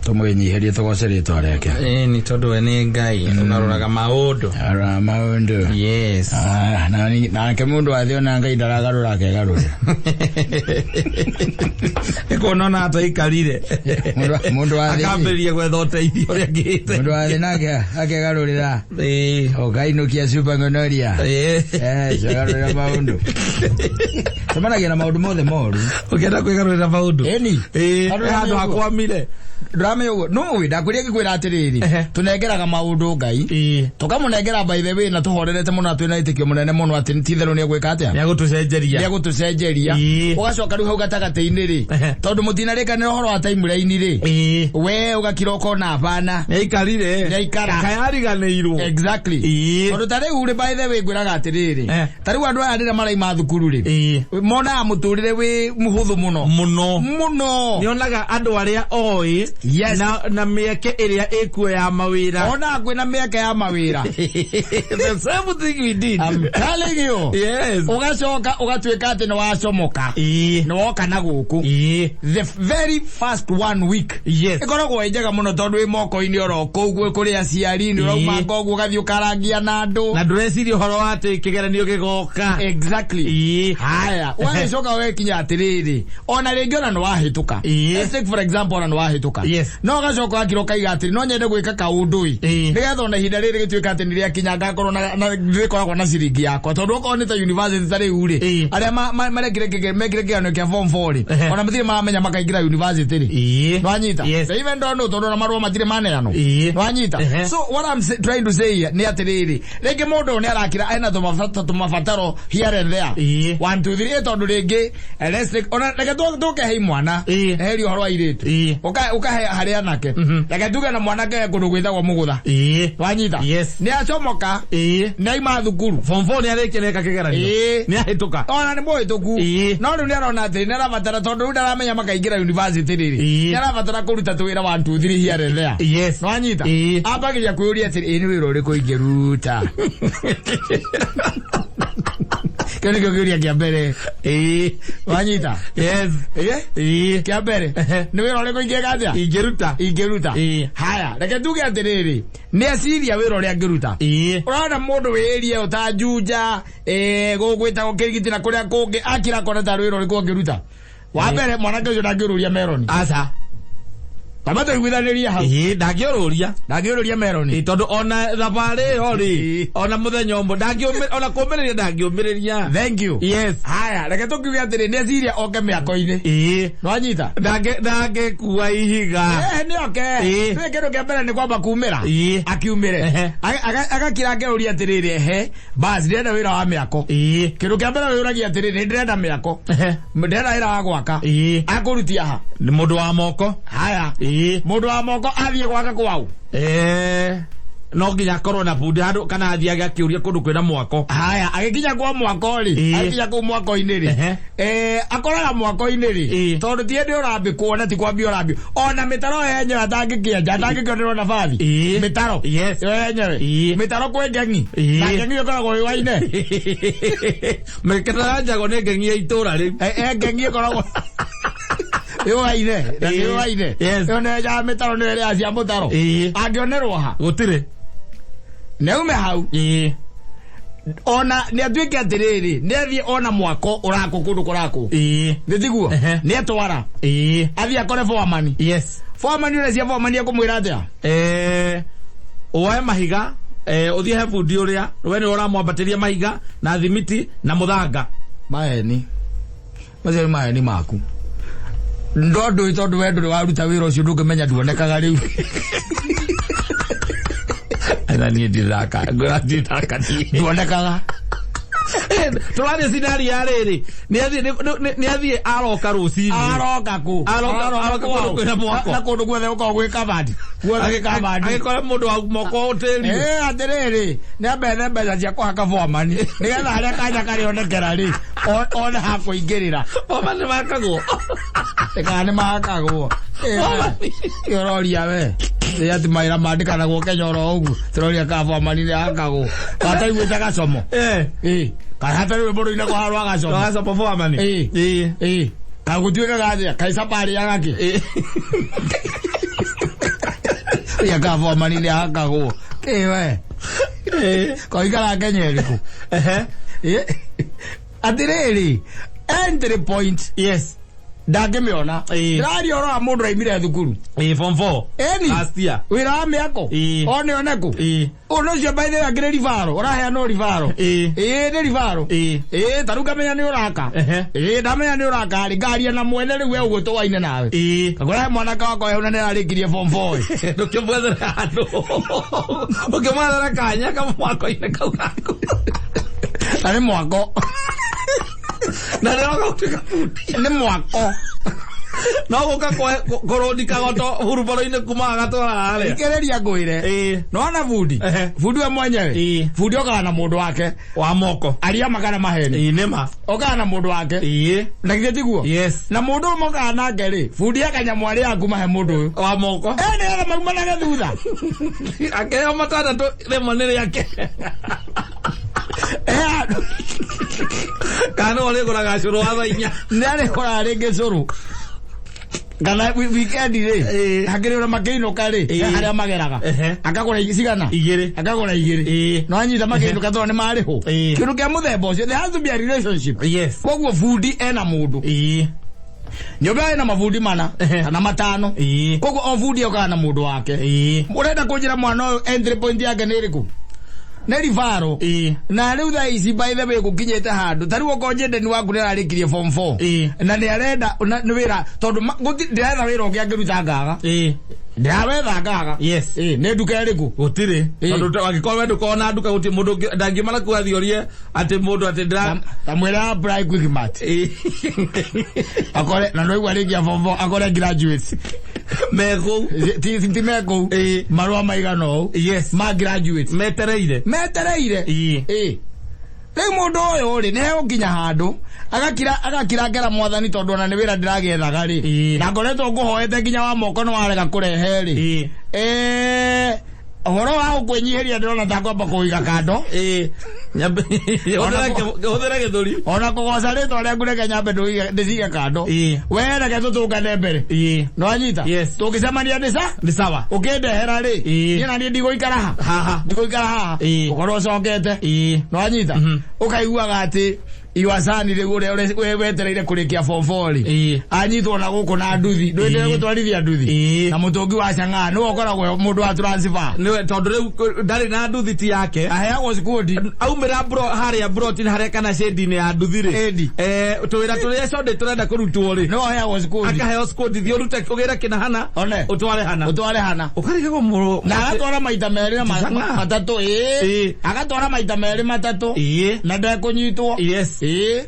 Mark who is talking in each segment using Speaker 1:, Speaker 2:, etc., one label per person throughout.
Speaker 1: Tũmwĩnyiherie, tũgoce rĩtwa rĩake.
Speaker 2: Ĩĩ, nĩ tondũ we nĩ Ngai ũgarũraga maũndũ.
Speaker 1: Ara maũndũ.
Speaker 2: Yes.
Speaker 1: Ah, nake mũndũ wa thĩ ona Ngai ndaragarũra akegarũrĩra.
Speaker 2: Nĩ kuona ona ataikarire.
Speaker 1: Mũndũ wa thĩ.
Speaker 2: Akambĩrĩria gwetha ũteithio ũrĩa angĩte.
Speaker 1: Mũndũ wa thĩ nake akegarũrĩra.
Speaker 2: Ĩĩ.
Speaker 1: Ũkainũkia super gonorrhea.
Speaker 2: Ĩĩ.
Speaker 1: Eh, cagarũrĩra maũndũ. Cemanagia na maũndũ mothe moru.
Speaker 2: Ũkĩenda kwĩgarũrĩra maũndũ.
Speaker 1: Ĩni.
Speaker 2: Ĩĩ.
Speaker 1: Andũ
Speaker 2: He handũ
Speaker 1: nĩmaũĩ.
Speaker 2: hakwamire.
Speaker 1: Ndũramenya ũguo. No ũĩ ndakwĩria ngĩkwĩra atĩrĩrĩ.
Speaker 2: Ehe.
Speaker 1: Tũnengeraga maũndũ Ngai.
Speaker 2: Ĩĩ.
Speaker 1: Tũkamũnengera by the way na tũhorerete mũno na twĩna wĩtĩkio mũnene mũno atĩ ti itherũ nĩegwĩka atĩa?
Speaker 2: Nĩegũtũcenjeria.
Speaker 1: Nĩegũtũcenjeria.
Speaker 2: Ĩĩ.
Speaker 1: Ũgacoka rĩu hau gatagatĩ-inĩ rĩ.
Speaker 2: Ehe.
Speaker 1: Tondũ mũtinarĩkanĩra ũhoro wa timeline rĩ.
Speaker 2: Ĩĩ.
Speaker 1: We ũgakira ũkona hapana.
Speaker 2: Nĩaikarire.
Speaker 1: Nĩaikara.
Speaker 2: Kayariganĩirwo.
Speaker 1: Exactly.
Speaker 2: Ĩĩ.
Speaker 1: Tondũ ta rĩu rĩ by the way ngwĩraga atĩrĩrĩ.
Speaker 2: Eh.
Speaker 1: Ta rĩu andũ aya rĩrĩa maraima thukuru rĩ.
Speaker 2: Ĩĩ.
Speaker 1: Monaga mũtũrĩre wĩ mũhũthũ mũno.
Speaker 2: Mũno.
Speaker 1: Mũno.
Speaker 2: Nĩonaga andũ arĩa oĩ.
Speaker 1: Yes.
Speaker 2: Na mĩeke ĩrĩa ĩkuo ya mawĩra.
Speaker 1: Onaga kwĩna mĩeke ya mawĩra.
Speaker 2: The same thing we did.
Speaker 1: I'm telling you.
Speaker 2: Yes.
Speaker 1: Ũgacoka ũgatuĩka atĩ nĩwacomoka.
Speaker 2: Ĩĩ.
Speaker 1: Nĩwoka na gũkũ.
Speaker 2: Ĩĩ.
Speaker 1: The very first one week.
Speaker 2: Yes.
Speaker 1: Ĩkoragwo ĩ njega mũno tondũ wĩ moko-inĩ oro kũu kũrĩ aciari nĩ ũrauma
Speaker 2: Ĩĩ.
Speaker 1: ngoguo ũgathiĩ ũkarangia na andũ.
Speaker 2: Na ndũreciria ũhoro wa atĩ kĩgeranio gĩgoka.
Speaker 1: Exactly.
Speaker 2: Ĩĩ.
Speaker 1: Haya, ũgagĩcoka ũgekinya atĩrĩrĩ, ona rĩngĩ ona nĩwahĩtũka.
Speaker 2: Ĩĩ.
Speaker 1: Let's take for example ona nĩwahĩtũka.
Speaker 2: Yes.
Speaker 1: No ũgacoka ũgakira ũkaiga atĩrĩ, no nyende gwĩka kaũndũ ĩ.
Speaker 2: Ĩĩ.
Speaker 1: Nĩgetha ona ihinda rĩrĩ rĩgĩtuĩka atĩ nĩrĩakinya ngakorwo na ndĩrĩkoragwo na ciringi yakwa. Tondũ okorwo nĩ ta university ta rĩu rĩ,
Speaker 2: Ĩĩ.
Speaker 1: arĩa marekire mekire kĩgeranio kĩa form 4 rĩ,
Speaker 2: Ehe.
Speaker 1: ona matirĩ maramenya makaingĩra university rĩ.
Speaker 2: Ĩĩ.
Speaker 1: Nwanyita?
Speaker 2: Yes.
Speaker 1: They even don't know tondũ ona marũa matirĩ maneanwo.
Speaker 2: Ĩĩ.
Speaker 1: Nwanyita?
Speaker 2: Ehe.
Speaker 1: So what I'm trying to say here nĩ atĩrĩrĩ, rĩngĩ mũndũ ũyũ nĩ arakira ena tũmabataro here and there.
Speaker 2: Ĩĩ.
Speaker 1: One, two, three, tondũ rĩngĩ, let's take, ona reke tũke he mwana,
Speaker 2: Ĩĩ.
Speaker 1: heri ũhoro wa airĩtu.
Speaker 2: Ĩĩ.
Speaker 1: Ũkahe harĩ anake. Reke tuge na mwanake he kũndũ gwĩtagwo mũgũtha.
Speaker 2: Ĩĩ.
Speaker 1: Wanyita?
Speaker 2: Yes.
Speaker 1: Nĩ acomoka,
Speaker 2: Ĩĩ.
Speaker 1: nĩ aima thukuru.
Speaker 2: Form 4 nĩarĩkia nĩeka kĩgeranio.
Speaker 1: Ĩĩ.
Speaker 2: Nĩahĩtũka.
Speaker 1: Ona nĩ mũhĩtũku.
Speaker 2: Ĩĩ.
Speaker 1: No rĩu nĩ arona atĩ nĩ arabatara tondũ rĩu ndaramenya makaingĩra university rĩrĩ.
Speaker 2: Ĩĩ.
Speaker 1: Nĩ arabatara kũruta tũwĩra 1 2 3 here and there.
Speaker 2: Yes.
Speaker 1: Nwanyita?
Speaker 2: Ĩĩ.
Speaker 1: Ambagĩria kwĩyũria atĩrĩ, ĩ nĩ wĩra ũrĩkũ ingĩruta? Kĩu nĩkĩo kĩũria kĩa mbere.
Speaker 2: Ĩĩ.
Speaker 1: Wanyita?
Speaker 2: Yes.
Speaker 1: Ĩĩ?
Speaker 2: Ĩĩ.
Speaker 1: Kĩa mbere. Nĩ wĩra ũrĩkũ ingĩka atĩa?
Speaker 2: Ingĩruta.
Speaker 1: Ingĩruta.
Speaker 2: Ĩĩ.
Speaker 1: Haya, reke tuge atĩrĩrĩ, nĩ eciria wĩra ũrĩa angĩruta.
Speaker 2: Ĩĩ.
Speaker 1: Ũrona mũndũ wĩ area ĩyo ta Juja, gũgwĩtagwo Kĩrigiti na kũrĩa kũngĩ, akira akona ta wĩra ũrĩkũ angĩruta. Wa mbere mwanake ũcio ndangĩũrũria meroni.
Speaker 2: Aca.
Speaker 1: Tamba tũiguithanĩrie hau.
Speaker 2: Ĩĩ, ndangĩũrũria.
Speaker 1: Ndangĩũrũria meroni.
Speaker 2: Ĩĩ, tondũ ona thabarĩ ĩyo rĩ,
Speaker 1: Ĩĩ.
Speaker 2: ona mũthenya ũmwe ona kũũmĩrĩria ndangĩũmĩrĩria.
Speaker 1: Thank you.
Speaker 2: Yes.
Speaker 1: Haya, reke tũkiuge atĩrĩ, nĩ eciria oke mĩako-inĩ.
Speaker 2: Ĩĩ.
Speaker 1: Nwanyita?
Speaker 2: Ndangĩkua ihiga.
Speaker 1: Nĩ oke.
Speaker 2: Ĩĩ.
Speaker 1: Nĩ kĩndũ kĩa mbere nĩ kwamba kumĩra.
Speaker 2: Ĩĩ.
Speaker 1: Akiumĩre.
Speaker 2: Ehe.
Speaker 1: Agakira akeuria atĩrĩrĩ, ehe, bas ndĩrenda wĩra wa mĩako.
Speaker 2: Ĩĩ.
Speaker 1: Kĩndũ kĩa mbere wĩũragia atĩrĩrĩ, nĩ ndĩrenda mĩako.
Speaker 2: Ehe.
Speaker 1: Ndĩrenda wĩra wa gwaka.
Speaker 2: Ĩĩ.
Speaker 1: Akũrutia ha?
Speaker 2: Nĩ mũndũ wa moko.
Speaker 1: Haya.
Speaker 2: Ĩĩ.
Speaker 1: Mũndũ wa moko athiĩ gwaka kwao.
Speaker 2: No nginya akorwo na bundi handũ kana athiage akĩũria kũndũ kwĩna mwako.
Speaker 1: Haya, agĩkinya kwa mwako rĩ,
Speaker 2: Ĩĩ.
Speaker 1: agĩkinya kũu mwako-inĩ rĩ,
Speaker 2: Ehe.
Speaker 1: akoraga mwako-inĩ rĩ,
Speaker 2: Ĩĩ.
Speaker 1: tondũ ti hĩndĩ ũrambĩkwo na ti kwambia ũrambio, ona mĩtaro yo yenyewe atangĩkĩenja, atangĩkĩonerwo nabathi.
Speaker 2: Ĩĩ.
Speaker 1: Mĩtaro.
Speaker 2: Yes.
Speaker 1: Yo yenyewe.
Speaker 2: Ĩĩ.
Speaker 1: Mĩtaro kwĩ ngeng'i.
Speaker 2: Ĩĩ.
Speaker 1: Na ngeng'i ĩkoragwo ĩwaine.
Speaker 2: Mĩtaro yanjagwo nĩ ngeng'i ya itũra rĩu.
Speaker 1: Ngeng'i ĩkoragwo ĩwaine. Na
Speaker 2: Ĩĩ.
Speaker 1: ĩwaine.
Speaker 2: Yes.
Speaker 1: Ĩyo nĩyo yenjaga mĩtaro nĩyo ĩrĩa cia mũtaro.
Speaker 2: Ĩĩ.
Speaker 1: Angĩonerwo ha?
Speaker 2: Gũtirĩ.
Speaker 1: Nĩaume hau.
Speaker 2: Ĩĩ.
Speaker 1: Ona nĩ atuĩke atĩrĩrĩ, nĩ athiĩ ona mwako ũrakwo kũndũ kũrakwo.
Speaker 2: Ĩĩ.
Speaker 1: Nĩ tiguo?
Speaker 2: Ehe.
Speaker 1: Nĩ etwara.
Speaker 2: Ĩĩ.
Speaker 1: Athiĩ akore foreman.
Speaker 2: Yes.
Speaker 1: Foreman ũrĩa cia foreman ekũmwĩra atĩa?
Speaker 2: Woe mahiga, ũthiĩ he bundi ũrĩa, we nĩwe ũramwambatĩria mahiga na thimiti na mũthanga.
Speaker 1: Maheni. Macio nĩ maheni maku. Ndo ndũĩ tondũ we ndũrĩ waruta wĩra ũcio ndũngĩmenya nduonekaga rĩu.
Speaker 2: Ena niĩ ndithaka, ngwĩra ndithaka niĩ.
Speaker 1: Nduonekaga.
Speaker 2: Tũrathiĩ scenario ya rĩrĩ, nĩathiĩ aroka rũcinĩ.
Speaker 1: Aroka kũ?
Speaker 2: Aroka kũndũ kwĩna mwako.
Speaker 1: Na kũndũ guothe gũkoragwo gwĩ kabati. Guothe gwĩ kabati.
Speaker 2: Agĩkora mũndũ wa moko ũtĩri.
Speaker 1: Atĩrĩrĩ, nĩ ambethe mbeca cia kũhaka foreman, nĩgetha harĩa kanya karĩonekera rĩ, one ha kũingĩrĩra.
Speaker 2: Foreman nĩ makagwo.
Speaker 1: Kana nĩ makagwo. Ũroria we. Nĩ atĩ mawĩra mandĩkanagwo Kenya oro ũguo. Tũroria kana foreman nĩ hakagwo. Wataiguĩte gacomo. Kana hatarĩ rwĩmbo rũinagwo harwa gacomo.
Speaker 2: Gacomo foreman.
Speaker 1: Ĩĩ.
Speaker 2: Ĩĩ.
Speaker 1: Ĩĩ. Kagũtuĩkaga atĩa? Kaĩ capa arĩaga kĩ? Ya kavomani nĩ ahakagwo. Kĩ we? Koikara Kenya ĩrĩkũ?
Speaker 2: Ehe.
Speaker 1: Atĩrĩrĩ, entry point
Speaker 2: Yes.
Speaker 1: ndangĩmĩona.
Speaker 2: Ĩĩ.
Speaker 1: Ndĩraria ũhoro wa mũndũ aimire thukuru.
Speaker 2: Ĩĩ, form 4.
Speaker 1: Ĩni.
Speaker 2: Last year.
Speaker 1: Wĩra wa mĩako.
Speaker 2: Ĩĩ.
Speaker 1: One one kũ?
Speaker 2: Ĩĩ.
Speaker 1: Ũndũ ũcio by the way akĩrĩ ribaro, ũraheanwo ribaro.
Speaker 2: Ĩĩ.
Speaker 1: Ĩĩ nĩ ribaro.
Speaker 2: Ĩĩ.
Speaker 1: Ĩĩ ta rĩu ngamenya nĩ ũraka.
Speaker 2: Ehe.
Speaker 1: Ĩĩ ndamenya nĩ ũraka rĩ, ngaria na mwene rĩu we ũguo tũwaine nawe.
Speaker 2: Ĩĩ.
Speaker 1: Kagũra he mwanake wakwa we nĩ ararĩkirie form 4.
Speaker 2: Ndũkĩmwethere handũ. Ũkĩmwethere kanya kamwako-inĩ kau gaku.
Speaker 1: Na nĩ mwako.
Speaker 2: Na nĩ roka gũtuĩka bundi.
Speaker 1: Nĩ mwako.
Speaker 2: No gũka kũrũndi kagoto hurubaro-inĩ kuma agatwara harĩa.
Speaker 1: Thikĩrĩria ngwĩre.
Speaker 2: Ĩĩ.
Speaker 1: Nĩwona bundi?
Speaker 2: Ehe.
Speaker 1: Bundi we mwenyewe.
Speaker 2: Ĩĩ.
Speaker 1: Bundi okaga na mũndũ wake.
Speaker 2: Wa moko.
Speaker 1: Aria makana maheni.
Speaker 2: Ĩĩ nĩma.
Speaker 1: Okaga na mũndũ wake.
Speaker 2: Ĩĩ.
Speaker 1: Na githĩ tiguo?
Speaker 2: Yes.
Speaker 1: Na mũndũ ũyũ mokaga nake rĩ, bundi akanyamũ arĩa akuma he mũndũ ũyũ.
Speaker 2: Wa moko.
Speaker 1: Eh nĩgetha maumanage thutha.
Speaker 2: Akĩheo matandatũ rĩmwe nĩ rĩake.
Speaker 1: Eh
Speaker 2: Kana nĩwe ũrĩgũraga cũrũ wa thaa inya.
Speaker 1: nĩ arĩgũraga rĩngĩ cũrũ. Kana weekend rĩ,
Speaker 2: Ĩĩ.
Speaker 1: hakĩrĩ ũrĩa makĩinũka rĩ,
Speaker 2: Ĩĩ.
Speaker 1: harĩa mageraga.
Speaker 2: Ehe.
Speaker 1: Akagũra cigana?
Speaker 2: Igĩrĩ.
Speaker 1: Akagũra igĩrĩ.
Speaker 2: Ĩĩ.
Speaker 1: No anyita makĩinũka tondũ nĩ marĩhwo.
Speaker 2: Ĩĩ.
Speaker 1: Kĩndũ kĩa mũthemba ũcio, there has to be a relationship.
Speaker 2: Yes.
Speaker 1: Koguo bundi ena mũndũ.
Speaker 2: Ĩĩ.
Speaker 1: Nyũmba ĩna mabundi mana
Speaker 2: Ehe.
Speaker 1: kana matano.
Speaker 2: Ĩĩ.
Speaker 1: Koguo o bundi okaga na mũndũ wake.
Speaker 2: Ĩĩ.
Speaker 1: Ũrenda kũnjĩra mwana ũyũ entry point yake nĩ ĩrĩkũ? Nĩ ribaro.
Speaker 2: Ĩĩ.
Speaker 1: Na rĩu thaa ici by the way gũkinyĩte handũ ta rĩu okorwo njendeni waku nĩ ararĩkirie form 4
Speaker 2: Ĩĩ.
Speaker 1: na nĩ arenda nĩ wĩra tondũ ndĩretha wĩra ũngĩ angĩruta ngaga
Speaker 2: Ĩĩ.
Speaker 1: ndĩrawetha ngaga.
Speaker 2: Yes.
Speaker 1: Ĩĩ, nĩ nduka ĩrĩkũ?
Speaker 2: Gũtirĩ.
Speaker 1: Ĩĩ.
Speaker 2: Tondũ angĩkorwo we ndũkoragwo na nduka gũtirĩ mũndũ ũngĩ ndangĩmara kuga athiĩ orie atĩ mũndũ atĩ ndĩra
Speaker 1: Ta mwĩra apply Quickmart.
Speaker 2: Ĩĩ.
Speaker 1: Akore na ndoigua rĩngĩ form 4 akore graduates.
Speaker 2: Mekũu.
Speaker 1: Ti mekũu.
Speaker 2: Ĩĩ.
Speaker 1: Marũa maigana ũũ.
Speaker 2: Yes.
Speaker 1: Ma graduates.
Speaker 2: Metereire.
Speaker 1: Metereire.
Speaker 2: Ĩĩ.
Speaker 1: Ĩĩ. Rĩu mũndũ ũyũ rĩ nĩ hegũkinya handũ agakira agakira ngera mwathani tondũ ona nĩ wĩra ndĩragĩethaga rĩ
Speaker 2: Ĩĩ.
Speaker 1: na ngoretwo ngũhoete nginya wa moko nĩ warega kũrehe rĩ
Speaker 2: Ĩĩ.
Speaker 1: Ũhoro wa gũkwĩnyihĩria ndĩrona ta kwamba kũiga kando.
Speaker 2: Ĩĩ. Hũthĩra gĩthũri.
Speaker 1: Ona kũgoca rĩtwa rĩaku reke nyambe ndĩcige kando.
Speaker 2: Ĩĩ.
Speaker 1: We reke tũtũngane mbere.
Speaker 2: Ĩĩ.
Speaker 1: Nĩwanyita?
Speaker 2: Yes.
Speaker 1: Tũngĩcemania nĩ sa
Speaker 2: Nĩ sawa.
Speaker 1: ũkĩndehera rĩ
Speaker 2: Ĩĩ.
Speaker 1: niĩ na niĩ ndigũikara ha
Speaker 2: Haha.
Speaker 1: ndigũikara haha
Speaker 2: Ĩĩ.
Speaker 1: ũkorwo ũcokete.
Speaker 2: Ĩĩ.
Speaker 1: Nĩwanyita?
Speaker 2: Mhm.
Speaker 1: Ũkaiguaga atĩ iwacani rĩu ũrĩa wetereire kũrĩkia form 4 rĩ
Speaker 2: Ĩĩ.
Speaker 1: anyitwo na gũkũ na nduthi ndwĩndĩre
Speaker 2: Ĩĩ.
Speaker 1: gũtwarithia nduthi
Speaker 2: Ĩĩ.
Speaker 1: na mũtũngi wa cang'aa nĩwe ũkoragwo mũndũ wa transfer
Speaker 2: Nĩwe tondũ rĩu ndarĩ na nduthi ti yake.
Speaker 1: Aheagwo cikundi.
Speaker 2: Aumĩra bro harĩa broti harĩa kana shade-inĩ ya nduthi rĩ.
Speaker 1: Ĩni.
Speaker 2: Tũwĩra tũrĩa conde tũrenda kũrutwo rĩ.
Speaker 1: Nĩwe ũheagwo cikundi.
Speaker 2: Akaheo squad thiĩ ũrute ũgĩre kĩna hana.
Speaker 1: One.
Speaker 2: Ũtware hana.
Speaker 1: Ũtware hana.
Speaker 2: Ũkarigagwo mũro.
Speaker 1: Na agatwara maita merĩ na
Speaker 2: Cang'aa.
Speaker 1: matatũ.
Speaker 2: Ĩĩ.
Speaker 1: Ĩĩ agatwara maita merĩ matatũ
Speaker 2: Ĩĩ.
Speaker 1: na ndekũnyitwo.
Speaker 2: Yes.
Speaker 1: Ĩĩ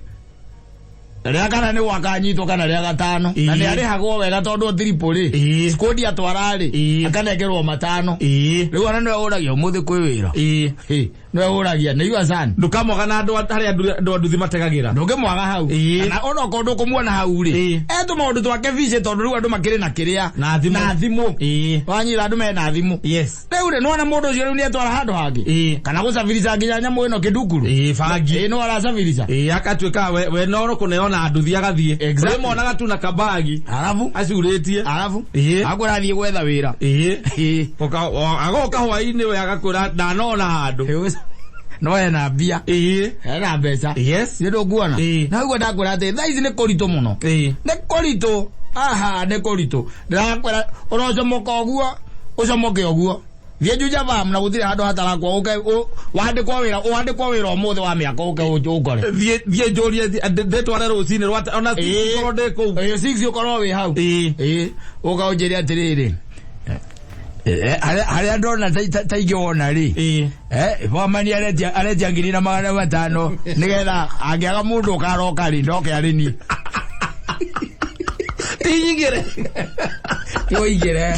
Speaker 1: rĩa kana nĩ gwakanyitwo kana rĩa gatano
Speaker 2: Ĩĩ.
Speaker 1: na nĩ arĩhagwo wega tondũ thiripo rĩ
Speaker 2: Ĩĩ.
Speaker 1: cikundi atwara rĩ
Speaker 2: Ĩĩ.
Speaker 1: akanengerwo matano.
Speaker 2: Ĩĩ.
Speaker 1: Rĩu ona nĩwe ũragia ũmũthĩ kwĩ wĩra.
Speaker 2: Ĩĩ.
Speaker 1: Ĩ, nĩwe ũragia nĩ igua cani.
Speaker 2: Ndũkamwaga na andũ harĩa andũ a nduthi mategagĩra.
Speaker 1: Ndũngĩmwaga hau.
Speaker 2: Ĩĩ.
Speaker 1: Kana ona okorwo ndũkũmuona hau rĩ
Speaker 2: Ĩĩ.
Speaker 1: etũ maũndũ twake bici tondũ rĩu andũ makĩrĩ na kĩrĩa
Speaker 2: Na thimũ.
Speaker 1: na thimũ.
Speaker 2: Ĩĩ.
Speaker 1: Wanyita andũ mena thimũ.
Speaker 2: Yes.
Speaker 1: Rĩu rĩ nĩwona mũndũ ũcio rĩu nĩetwara handũ hangĩ
Speaker 2: Ĩĩ.
Speaker 1: kana gũcabirica nginya nyamũ ĩno kĩndukuru.
Speaker 2: Ĩĩ bangi.
Speaker 1: Ĩĩ no aracabirica.
Speaker 2: Ĩĩ akatuĩka we no kũneo na nduthi agathiĩ.
Speaker 1: Exactly.
Speaker 2: Ũrĩmonaga tu na kabagi
Speaker 1: Arabu
Speaker 2: acurĩtie.
Speaker 1: Arabu
Speaker 2: Ĩĩ.
Speaker 1: akũrathiĩ gwetha wĩra.
Speaker 2: Ĩĩ.
Speaker 1: Ĩĩ.
Speaker 2: Agoka hwaĩ-inĩ we agakwĩra ndanona handũ.
Speaker 1: No ena mbia.
Speaker 2: Ĩĩ.
Speaker 1: Ena mbeca.
Speaker 2: Yes.
Speaker 1: Nĩ ndũkuona
Speaker 2: Ĩĩ.
Speaker 1: na ũguo ndakwĩra atĩ thaa ici nĩ kũritũ mũno.
Speaker 2: Ĩĩ.
Speaker 1: Nĩ kũritũ aha nĩ kũritũ ndĩrakwĩra ũrocomoka ũguo ũcomoke ũguo thiĩ Juja Farm na gũtirĩ handũ hatarakwo ũke wandĩkwo wĩra wandĩkwo wĩra ũmũthĩ wa mĩaka ũke ũkore.
Speaker 2: Thiĩ njũrie ndĩtware rũcinĩ rwa ona
Speaker 1: Ĩĩ.
Speaker 2: korwo ndĩ kũu.
Speaker 1: Ĩĩ 6 ũkorwo wĩ hau.
Speaker 2: Ĩĩ.
Speaker 1: Ĩĩ ũka ũnjĩre atĩrĩrĩ harĩa ndona ta ingĩwona rĩ
Speaker 2: Ĩĩ.
Speaker 1: Bomani aretia 1500 nĩgetha angĩaga mũndũ ũkaroka rĩ ndoke arĩ niĩ.
Speaker 2: Ti nyingĩre.
Speaker 1: Ti ũingĩre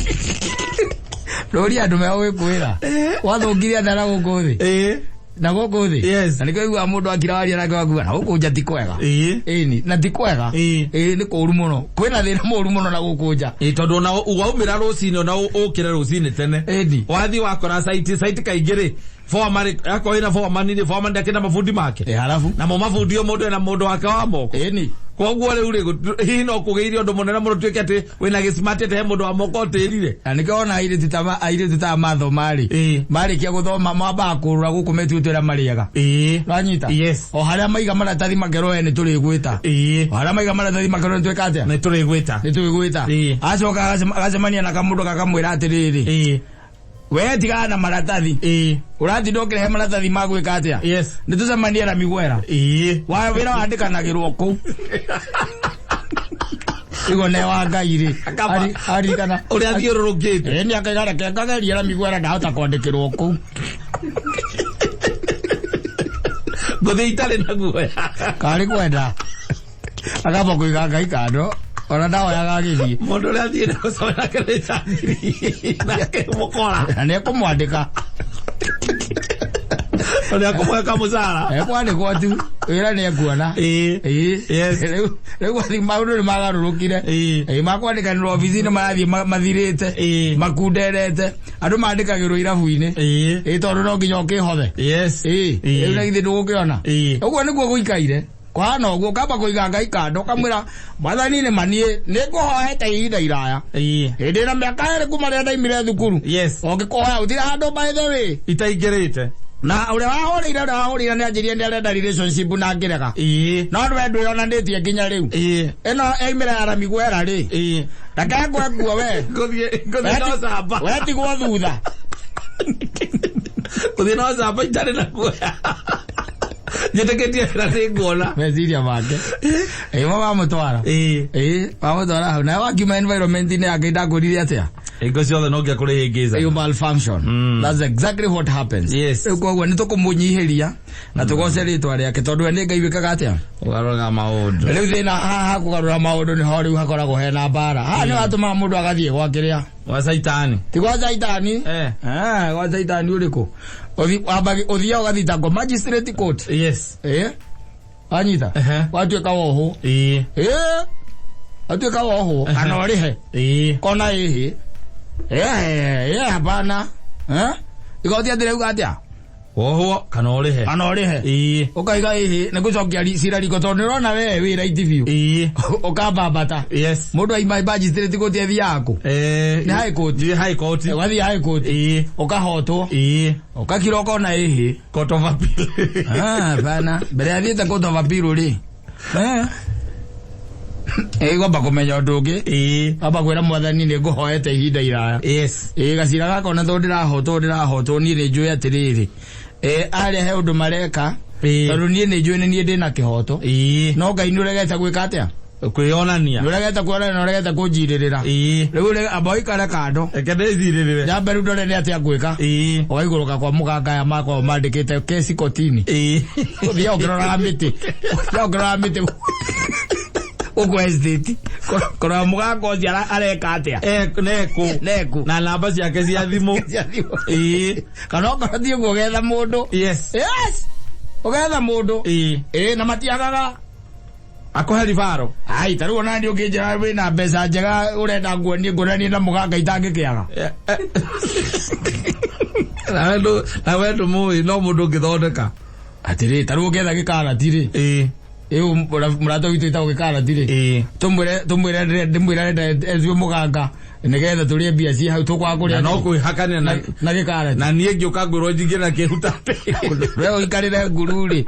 Speaker 1: ndũrie andũ megũgĩkwĩra wathũkirie atĩa na gũkũ thĩ
Speaker 2: Ĩĩ.
Speaker 1: na gũkũ thĩ.
Speaker 2: Yes.
Speaker 1: Na nĩkĩo ũiguaga mũndũ akira waria nake wakuga na gũkũ nja ti kwega.
Speaker 2: Ĩĩ.
Speaker 1: Ĩni na ti kwega.
Speaker 2: Ĩĩ.
Speaker 1: Ĩĩ nĩ kũũru mũno kwĩna thĩna mũũru mũno na gũkũ nja.
Speaker 2: Ĩĩ tondũ ona waumĩra rũcinĩ ona ũkĩre rũcinĩ tene.
Speaker 1: Ĩni.
Speaker 2: Wathiĩ wakora site site kaingĩ rĩ foreman akorwo ĩna foreman rĩ foreman ndakĩna mabundi make.
Speaker 1: Ĩ harabu
Speaker 2: Namo mabundi o mũndũ ena mũndũ wake wa moko.
Speaker 1: Ĩni.
Speaker 2: Koguo rĩu rĩ hihi no kũgĩire ũndũ mũnene mũno tuĩke atĩ wĩna gĩcimati atĩ he mũndũ wa moko ũtĩrire.
Speaker 1: Na nĩkĩo ona airĩtu ta airĩtu ta mathoma rĩ,
Speaker 2: Ĩĩ.
Speaker 1: marĩkia gũthoma mambaga kũrũra gũkũ metuĩte ũrĩa marĩaga.
Speaker 2: Ĩĩ.
Speaker 1: Wanyita?
Speaker 2: Yes.
Speaker 1: O harĩa maiga maratathi makerwo we nĩ tũrĩgwĩta.
Speaker 2: Ĩĩ.
Speaker 1: O harĩa maiga maratathi makerwo nĩ twĩka atĩa?
Speaker 2: Nĩ tũrĩgwĩta.
Speaker 1: Nĩ tũrĩgwĩta.
Speaker 2: Ĩĩ.
Speaker 1: Acoka agacemania na kamũndũ gakamwĩra atĩrĩrĩ,
Speaker 2: Ĩĩ.
Speaker 1: we tigana na maratathi.
Speaker 2: Ĩĩ.
Speaker 1: Ũratinda ũkĩrehe maratathi ma gwĩka atĩa?
Speaker 2: Yes.
Speaker 1: Nĩ tũcemanie na migwera.
Speaker 2: Ĩĩ.
Speaker 1: Wa wĩra wandĩkanagĩrwo kũu. Igo ne wa Ngai rĩ.
Speaker 2: Akamba.
Speaker 1: Aririkana.
Speaker 2: Ũrĩa athiũrũrũkĩte.
Speaker 1: Ĩĩ nĩ akaiga reke ngagerie na migwera ndahota kwandĩkĩrwo kũu.
Speaker 2: Ngũthiĩ itarĩ na guoya.
Speaker 1: Karĩ kwenda. Akamba kũiga Ngai kando. Ona ndahoyaga agĩthiĩ.
Speaker 2: Mũndũ ũrĩa athiĩte gũcemania nake nĩ njangiri. Nake mũkora.
Speaker 1: Na nĩ ekũmwandĩka.
Speaker 2: Ũrĩa akũmũhe kamũcara.
Speaker 1: Ekwandĩkwo tu. Wĩra nĩ ekuona.
Speaker 2: Ĩĩ.
Speaker 1: Ĩĩ.
Speaker 2: Yes.
Speaker 1: Rĩu athi maũndũ nĩ magarũrũkire.
Speaker 2: Ĩĩ.
Speaker 1: Ĩĩ makwandĩkanĩrwo obici-inĩ marathiĩ mathirĩte.
Speaker 2: Ĩĩ.
Speaker 1: Makunderete. Andũ mandĩkagĩrwo irabu-inĩ.
Speaker 2: Ĩĩ.
Speaker 1: Ĩĩ tondũ no nginya ũkĩhothe.
Speaker 2: Yes.
Speaker 1: Ĩĩ.
Speaker 2: Ĩĩ.
Speaker 1: Rĩu na githĩ ndũgũkĩona.
Speaker 2: Ĩĩ.
Speaker 1: Ũguo nĩguo gũikaire. Kũhana ũguo ũkamba kũiga Ngai kando ũkamwĩra mwathani nĩ ma niĩ nĩ ngũhoete ihinda iraya.
Speaker 2: Ĩĩ.
Speaker 1: Hĩndĩ ĩna mĩaka ĩrĩ kuma rĩrĩa ndaimire thukuru.
Speaker 2: Yes.
Speaker 1: Ũngĩkũhoya gũtirĩ handũ by the way.
Speaker 2: Itaingĩrĩte.
Speaker 1: Na ũrĩa wahũrĩire ũrĩa wahũrĩire nĩ anjĩrire nĩ arenda relationship na ngĩrega.
Speaker 2: Ĩĩ.
Speaker 1: No we ndwĩonanĩtie nginya rĩu.
Speaker 2: Ĩĩ.
Speaker 1: Ĩno yaimĩra ya Ramiguera rĩ.
Speaker 2: Ĩĩ.
Speaker 1: Reke ngwe nguo we.
Speaker 2: Ngũthiĩ no camba.
Speaker 1: We tigwo thutha.
Speaker 2: Ngũthiĩ no camba itarĩ na guoya. Njĩtĩkĩtie wĩra nĩ nguona.
Speaker 1: Meciria make. Ĩĩ mamũtwara.
Speaker 2: Ĩĩ.
Speaker 1: Ĩĩ mamũtwara hau. Nawe wakiuma environment-inĩ yake ndakwĩrire atĩa?
Speaker 2: Hingo ciothe no nginya kũrĩhĩngĩca.
Speaker 1: You malfunction. That's exactly what happens.
Speaker 2: Yes.
Speaker 1: Rĩu koguo nĩ tũkũmũnyihĩria na tũgoce rĩtwa rĩake tondũ we nĩ Ngai wĩkaga atĩa?
Speaker 2: Ũgarũraga maũndũ.
Speaker 1: Rĩu thĩna haha kũgarũra maũndũ nĩho rĩu hakoragwo hena mbara. Haha nĩ watũmaga mũndũ agathiĩ gwa kĩrĩa.
Speaker 2: Wa caitani.
Speaker 1: Ti gwa caitani.
Speaker 2: Eh.
Speaker 1: Eh, gwa caitani ũrĩkũ? Ũthiaga ũgathitangwo magistrate court.
Speaker 2: Yes.
Speaker 1: Eh? Wanyita?
Speaker 2: Ehe.
Speaker 1: Watuĩka wohwo.
Speaker 2: Ĩĩ.
Speaker 1: Eh? Watuĩka wohwo kana ũrĩhe.
Speaker 2: Ĩĩ.
Speaker 1: Kona ĩhĩ. Eh, eh, hapana. Eh? Igoti atĩ rĩuga atĩa?
Speaker 2: Wohwo kana ũrĩhe.
Speaker 1: Kana ũrĩhe.
Speaker 2: Ĩĩ.
Speaker 1: Ũkaiga ĩhĩ nĩ gũcokia cira riko tondũ nĩ ũrona we wĩ right biũ.
Speaker 2: Ĩĩ.
Speaker 1: Ũkambambata.
Speaker 2: Yes.
Speaker 1: Mũndũ aima magistrate court athiaga kũ?
Speaker 2: Eh.
Speaker 1: Nĩ high court.
Speaker 2: Nĩ high court.
Speaker 1: Ũgathiĩ high court.
Speaker 2: Ĩĩ.
Speaker 1: Ũkahotwo.
Speaker 2: Ĩĩ.
Speaker 1: Ũgakira ũkona ĩhĩ.
Speaker 2: Court of appeal.
Speaker 1: Ah, bana. Mbere athiĩte court of appeal rĩ. Eh. Ĩĩ kwamba kũmenya ũndũ ũngĩ.
Speaker 2: Ĩĩ.
Speaker 1: Kwamba kwĩra mwathani nĩ ngũhoete ihinda iraya.
Speaker 2: Yes.
Speaker 1: Ĩĩ gacira gaka ona tondũ ndĩrahotwo ndĩrahotwo niĩ nĩ njũĩ atĩrĩrĩ. Ĩĩ arĩa he ũndũ mareka.
Speaker 2: Ĩĩ.
Speaker 1: Tondũ niĩ nĩ njũĩ nĩ niĩ ndĩna kĩhoto.
Speaker 2: Ĩĩ.
Speaker 1: No Ngai nĩ ũregete gwĩka atĩa?
Speaker 2: Kwĩyonania.
Speaker 1: Nĩ ũregete kuonania na ũregete kũnjirĩrĩra.
Speaker 2: Ĩĩ.
Speaker 1: Rĩu rĩ amba ũikare kando.
Speaker 2: Reke ndĩcirĩrĩre.
Speaker 1: Nyambe rĩu ndore nĩ atĩa ngwĩka.
Speaker 2: Ĩĩ.
Speaker 1: Ũgaikũrũka kwa mũganga aya makoragwo mandĩkĩte kesi kotini.
Speaker 2: Ĩĩ.
Speaker 1: Ũthiaga ũkĩroraga mĩtĩ. Ũthiaga ũkĩroraga mĩtĩ. Gũkũ estate. Kũrora mũganga ũcio areka atĩa.
Speaker 2: Neku.
Speaker 1: Neku.
Speaker 2: Na namba ciake cia thimũ.
Speaker 1: Cia thimũ.
Speaker 2: Ĩĩ.
Speaker 1: Kana okorwo ti ũguo ũgetha mũndũ.
Speaker 2: Yes.
Speaker 1: Yes. Ũgetha mũndũ.
Speaker 2: Ĩĩ.
Speaker 1: Ĩĩ na matiagaga.
Speaker 2: Akũhe ribaro.
Speaker 1: Ai, ta rĩu ona niĩ ũngĩnjĩra wĩna mbeca njega ũrenda nguonie nguonanie na mũganga itangĩkĩaga.
Speaker 2: Na we ndũmũĩ no mũndũ ũngĩthondeka.
Speaker 1: Atĩrĩ, ta rĩu ũngĩetha gĩkarati rĩ.
Speaker 2: Ĩĩ.
Speaker 1: Ĩũ mũrata witũ wĩtagwo gĩkarati rĩ.
Speaker 2: Ĩĩ.
Speaker 1: Tũmwĩre ndĩmwĩre arenda ethuĩ mũganga nĩgetha tũrĩe mbia ciĩ hau tũkwaga kũrĩa.
Speaker 2: Na no kwĩhakania na
Speaker 1: na gĩkarati.
Speaker 2: na niĩ ngĩũka ngwĩrwo njingĩre na kĩhutate.
Speaker 1: We ũikarĩre nguru rĩ.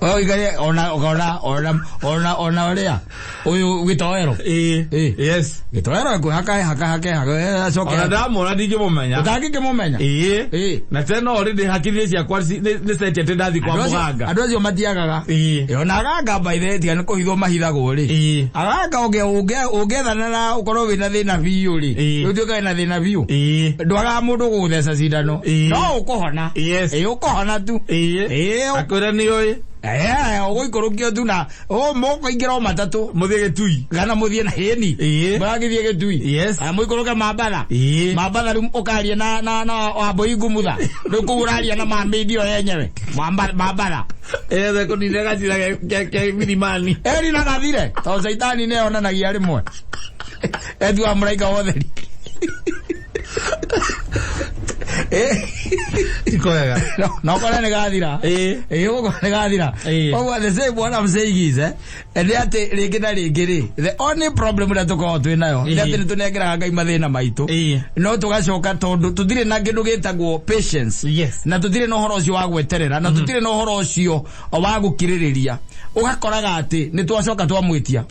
Speaker 1: We ũikarĩre ona ona ona ona ona ũrĩa ũyũ gĩtoero.
Speaker 2: Ĩĩ.
Speaker 1: Ĩĩ.
Speaker 2: Yes.
Speaker 1: Gĩtoero ekwĩhaka haka hake haka acoke.
Speaker 2: Ona ndamwona ndingĩmũmenya.
Speaker 1: Ũtangĩkĩmũmenya.
Speaker 2: Ĩĩ.
Speaker 1: Ĩĩ.
Speaker 2: Na tena already hakiri ciakwa nĩ cetie atĩ ndathiĩ kwa mũganga.
Speaker 1: Andũ acio matiagaga.
Speaker 2: Ĩĩ.
Speaker 1: Ĩ, ona aganga by the way, tiga nĩ kũhithwo mahithagwo rĩ.
Speaker 2: Ĩĩ.
Speaker 1: Aganga ũngĩethana na ũkorwo wĩna thĩna biũ rĩ.
Speaker 2: Ĩĩ.
Speaker 1: Ũtuĩke wĩna thĩna biũ.
Speaker 2: Ĩĩ.
Speaker 1: Ndwagaga mũndũ gũgũtheca cindano.
Speaker 2: Ĩĩ.
Speaker 1: No ũkũhona.
Speaker 2: Yes.
Speaker 1: Ĩ, ũkũhona tu.
Speaker 2: Ĩĩ.
Speaker 1: Ĩĩ.
Speaker 2: Akwĩra nĩ ũĩ.
Speaker 1: Eh, ũgũikũrũkio tu na mũkũingĩra o matatũ.
Speaker 2: Mũthiĩ Gĩtui.
Speaker 1: Kana mũthiĩ na hĩni.
Speaker 2: Ĩĩ.
Speaker 1: Mũragĩthiĩ Gĩtui.
Speaker 2: Yes.
Speaker 1: Ah, mũikũrũke Mambatha.
Speaker 2: Ĩĩ.
Speaker 1: Mambatha rĩu ũkaria na na na Wambũi Ngumutha. Rĩu kũu ũraria na mamĩndi ĩyo yenyewe. Mambatha.
Speaker 2: Ethe kũnina gacira ke milimani.
Speaker 1: Eri na gathire. Tondũ caitani nĩ onanagia rĩmwe. Etuaga mũraika wa ũtheri.
Speaker 2: Ti kwega.
Speaker 1: No kore nĩ gathira.
Speaker 2: Ĩĩ.
Speaker 1: Ĩĩ, ũguo nĩ gathira.
Speaker 2: Ĩĩ.
Speaker 1: Koguo the same, what I'm saying is, nĩ atĩ rĩngĩ na rĩngĩ rĩ, the only problem ĩrĩa tũkoragwo twĩ nayo nĩ atĩ
Speaker 2: Ĩĩ.
Speaker 1: nĩ tũnengeraga Ngai mathĩna maitũ, no tũgacoka tondũ tũtirĩ na kĩndũ gĩtagwo patience, na tũtirĩ na ũhoro ũcio wa gweterera, na tũtirĩ na ũhoro ũcio wa gũkirĩrĩria, ũgakoraga atĩ nĩ twacoka twamwĩtia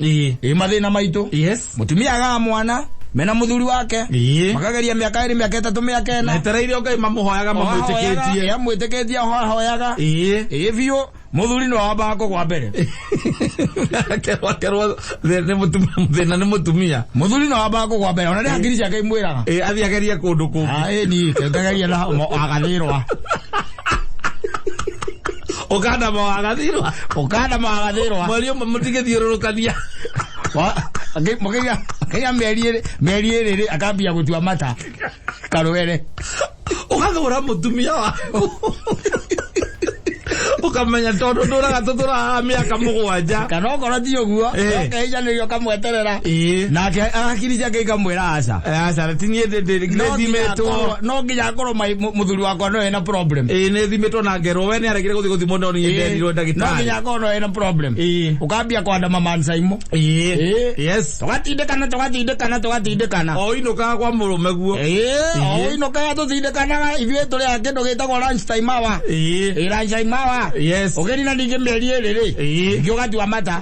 Speaker 1: ĩ mathĩna maitũ. Mũtumia agaga mwana mena mũthuri wake, makageria mĩaka 2, mĩaka 3, mĩaka 4.
Speaker 2: Metereire o Ngai, mamũhoyaga mamwĩtĩkĩtie.
Speaker 1: Amwĩtĩkĩtie, ahoyaga. Ĩ biũ, mũthuri nĩwe wambaga kũgwa mbere.
Speaker 2: Kerwo kerwo nĩ mũtumia, thĩna nĩ mũtumia.
Speaker 1: Mũthuri nĩwe wambaga kũgwa mbere, ona nĩ hakiri ciake imwĩraga.
Speaker 2: Ĩĩ, athiĩ agerie kũndũ kũngĩ.
Speaker 1: Ĩ niĩ ngageria na agathĩrwa.
Speaker 2: Ũkandama wagathirwa.
Speaker 1: Ũkandama wagathĩrwa.
Speaker 2: Mweri ũmwe mũtigĩthiũrũrũkania.
Speaker 1: Mũkĩgĩa mĩeri 2, mĩeri 2 rĩ, akambia gũtua mata karwere.
Speaker 2: Ũgathũra mũtumia waku, ũkamenya tondũ ndũraga tũtũraga mĩaka 7.
Speaker 1: Kana okorwo ti ũguo, ũkehicanĩria ũkamweterera, nake hakiri ciake ikamwĩra aca.
Speaker 2: Aca, ti niĩ nĩthimĩtwo.
Speaker 1: No nginya akorwo mũthuri wakwa no ena problem.
Speaker 2: Ĩĩ, nĩthimĩtwo na ngerwo we nĩ aregire gũthiĩ gũthimwo, no niĩ nderirwo
Speaker 1: No nginya
Speaker 2: ndagĩtarĩ.
Speaker 1: akorwo no ena problem. Ũkambia kwandama mansaimo. Tũgatindĩkana, tũgatindĩkana, tũgatindĩkana.
Speaker 2: O inũkaga kwa mũrũme guo.
Speaker 1: Ĩĩ, o inũkaga tũtindĩkanaga ithuĩ tũrĩa kĩndũ gĩtagwo lunch time hour. Ĩĩ, lunch time hour. Ũkĩrina ningĩ mĩeri 2 rĩ, ningĩ ũgatua mata.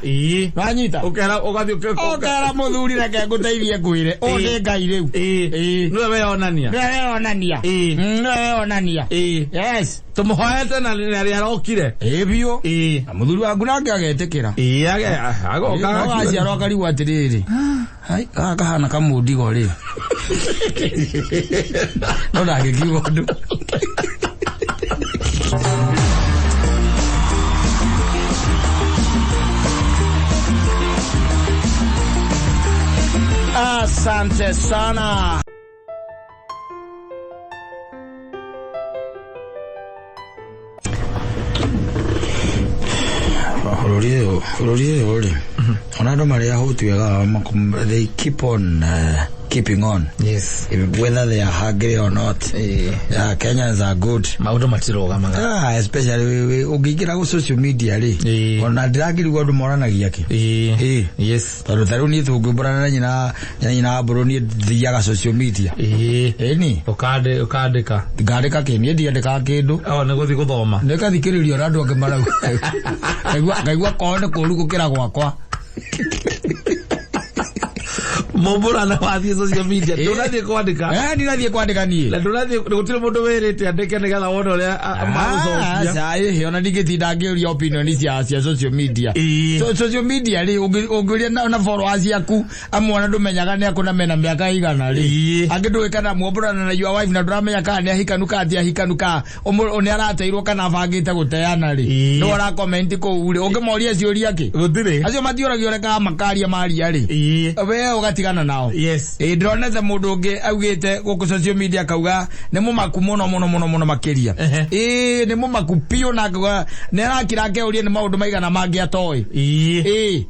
Speaker 1: Nwanyita.
Speaker 2: Ũkera ũgathiĩ
Speaker 1: Ũkera mũthuri, reke ngũteithie, ngwĩre ũũ nĩ Ngai rĩu.
Speaker 2: Nĩwe weyonania.
Speaker 1: Nĩwe weyonania. Nĩwe weyonania. Yes.
Speaker 2: Tũmũhoete na nĩ arokire.
Speaker 1: Ĩĩ biũ. Na mũthuri waku nake agetĩkĩra.
Speaker 2: Ĩĩ, agoka.
Speaker 1: No gaciarwo akarigwo atĩrĩrĩ, hai, gaka kahana kamũndigo rĩ, no ndangĩkiuga ũndũ. Asante sana. Bũrũri ũyũ rĩ, ona andũ marĩ ahũtu wega, they keep on keeping on, whether they are hungry or not. Yeah, Kenyans are good.
Speaker 2: Maũndũ matirũgamaga.
Speaker 1: Ah, especially ũngĩingĩra gũ social media rĩ, ona ndĩrakĩrigwo andũ moranagia kĩ. Tondũ ta rĩu niĩ tũngĩmbũrana na nyina wa mbũrũ, niĩ thiaga social media. Ĩni.
Speaker 2: Ũkandĩka.
Speaker 1: Ngandĩka kĩ? Niĩ ndiandĩkaga kĩndũ.
Speaker 2: O nĩ gũthiĩ gũthoma.
Speaker 1: Nĩkathikĩrĩria ũrĩa andũ angĩ marauga, ngaigua korwo nĩ kũũru gũkĩra gwakwa.
Speaker 2: Mũmbũrana wathiĩ social media, ndũnathiĩ kwandĩka.
Speaker 1: Eh, ndinathiĩ kwandĩka niĩ.
Speaker 2: Na ndũnathiĩ, gũtirĩ mũndũ wĩrĩte andĩke nĩgetha wone ũrĩa magũcokia.
Speaker 1: Aca, ĩhĩ, ona ndingĩtinda ngĩũria opinion cia social media. So, social media rĩ, ũngĩũria na followers ciaku amwe, ona ndũmenyaga nĩ akũ na mena mĩaka igana rĩ. Angĩ ndũĩ kana muombũrana na your wife na ndũramenya kana nĩ ahikanu kana ti ahikanu, kana nĩ arateirwo kana abangĩte gũteana rĩ, nĩ ũra comment kũu rĩ, ũngĩmoria ciũria kĩ?
Speaker 2: Gũtirĩ.
Speaker 1: Acio matiũragio rekaga makaria maria rĩ, we ũgatigana nao. Ĩĩ, ndĩronete mũndũ ũngĩ augĩte gũkũ social media, akauga nĩ mũmaku mũno mũno mũno mũno makĩria. Ĩĩ, nĩ mũmaku biũ, na akauga nĩ arakira akeuria nĩ maũndũ maigana mangĩ atoĩ.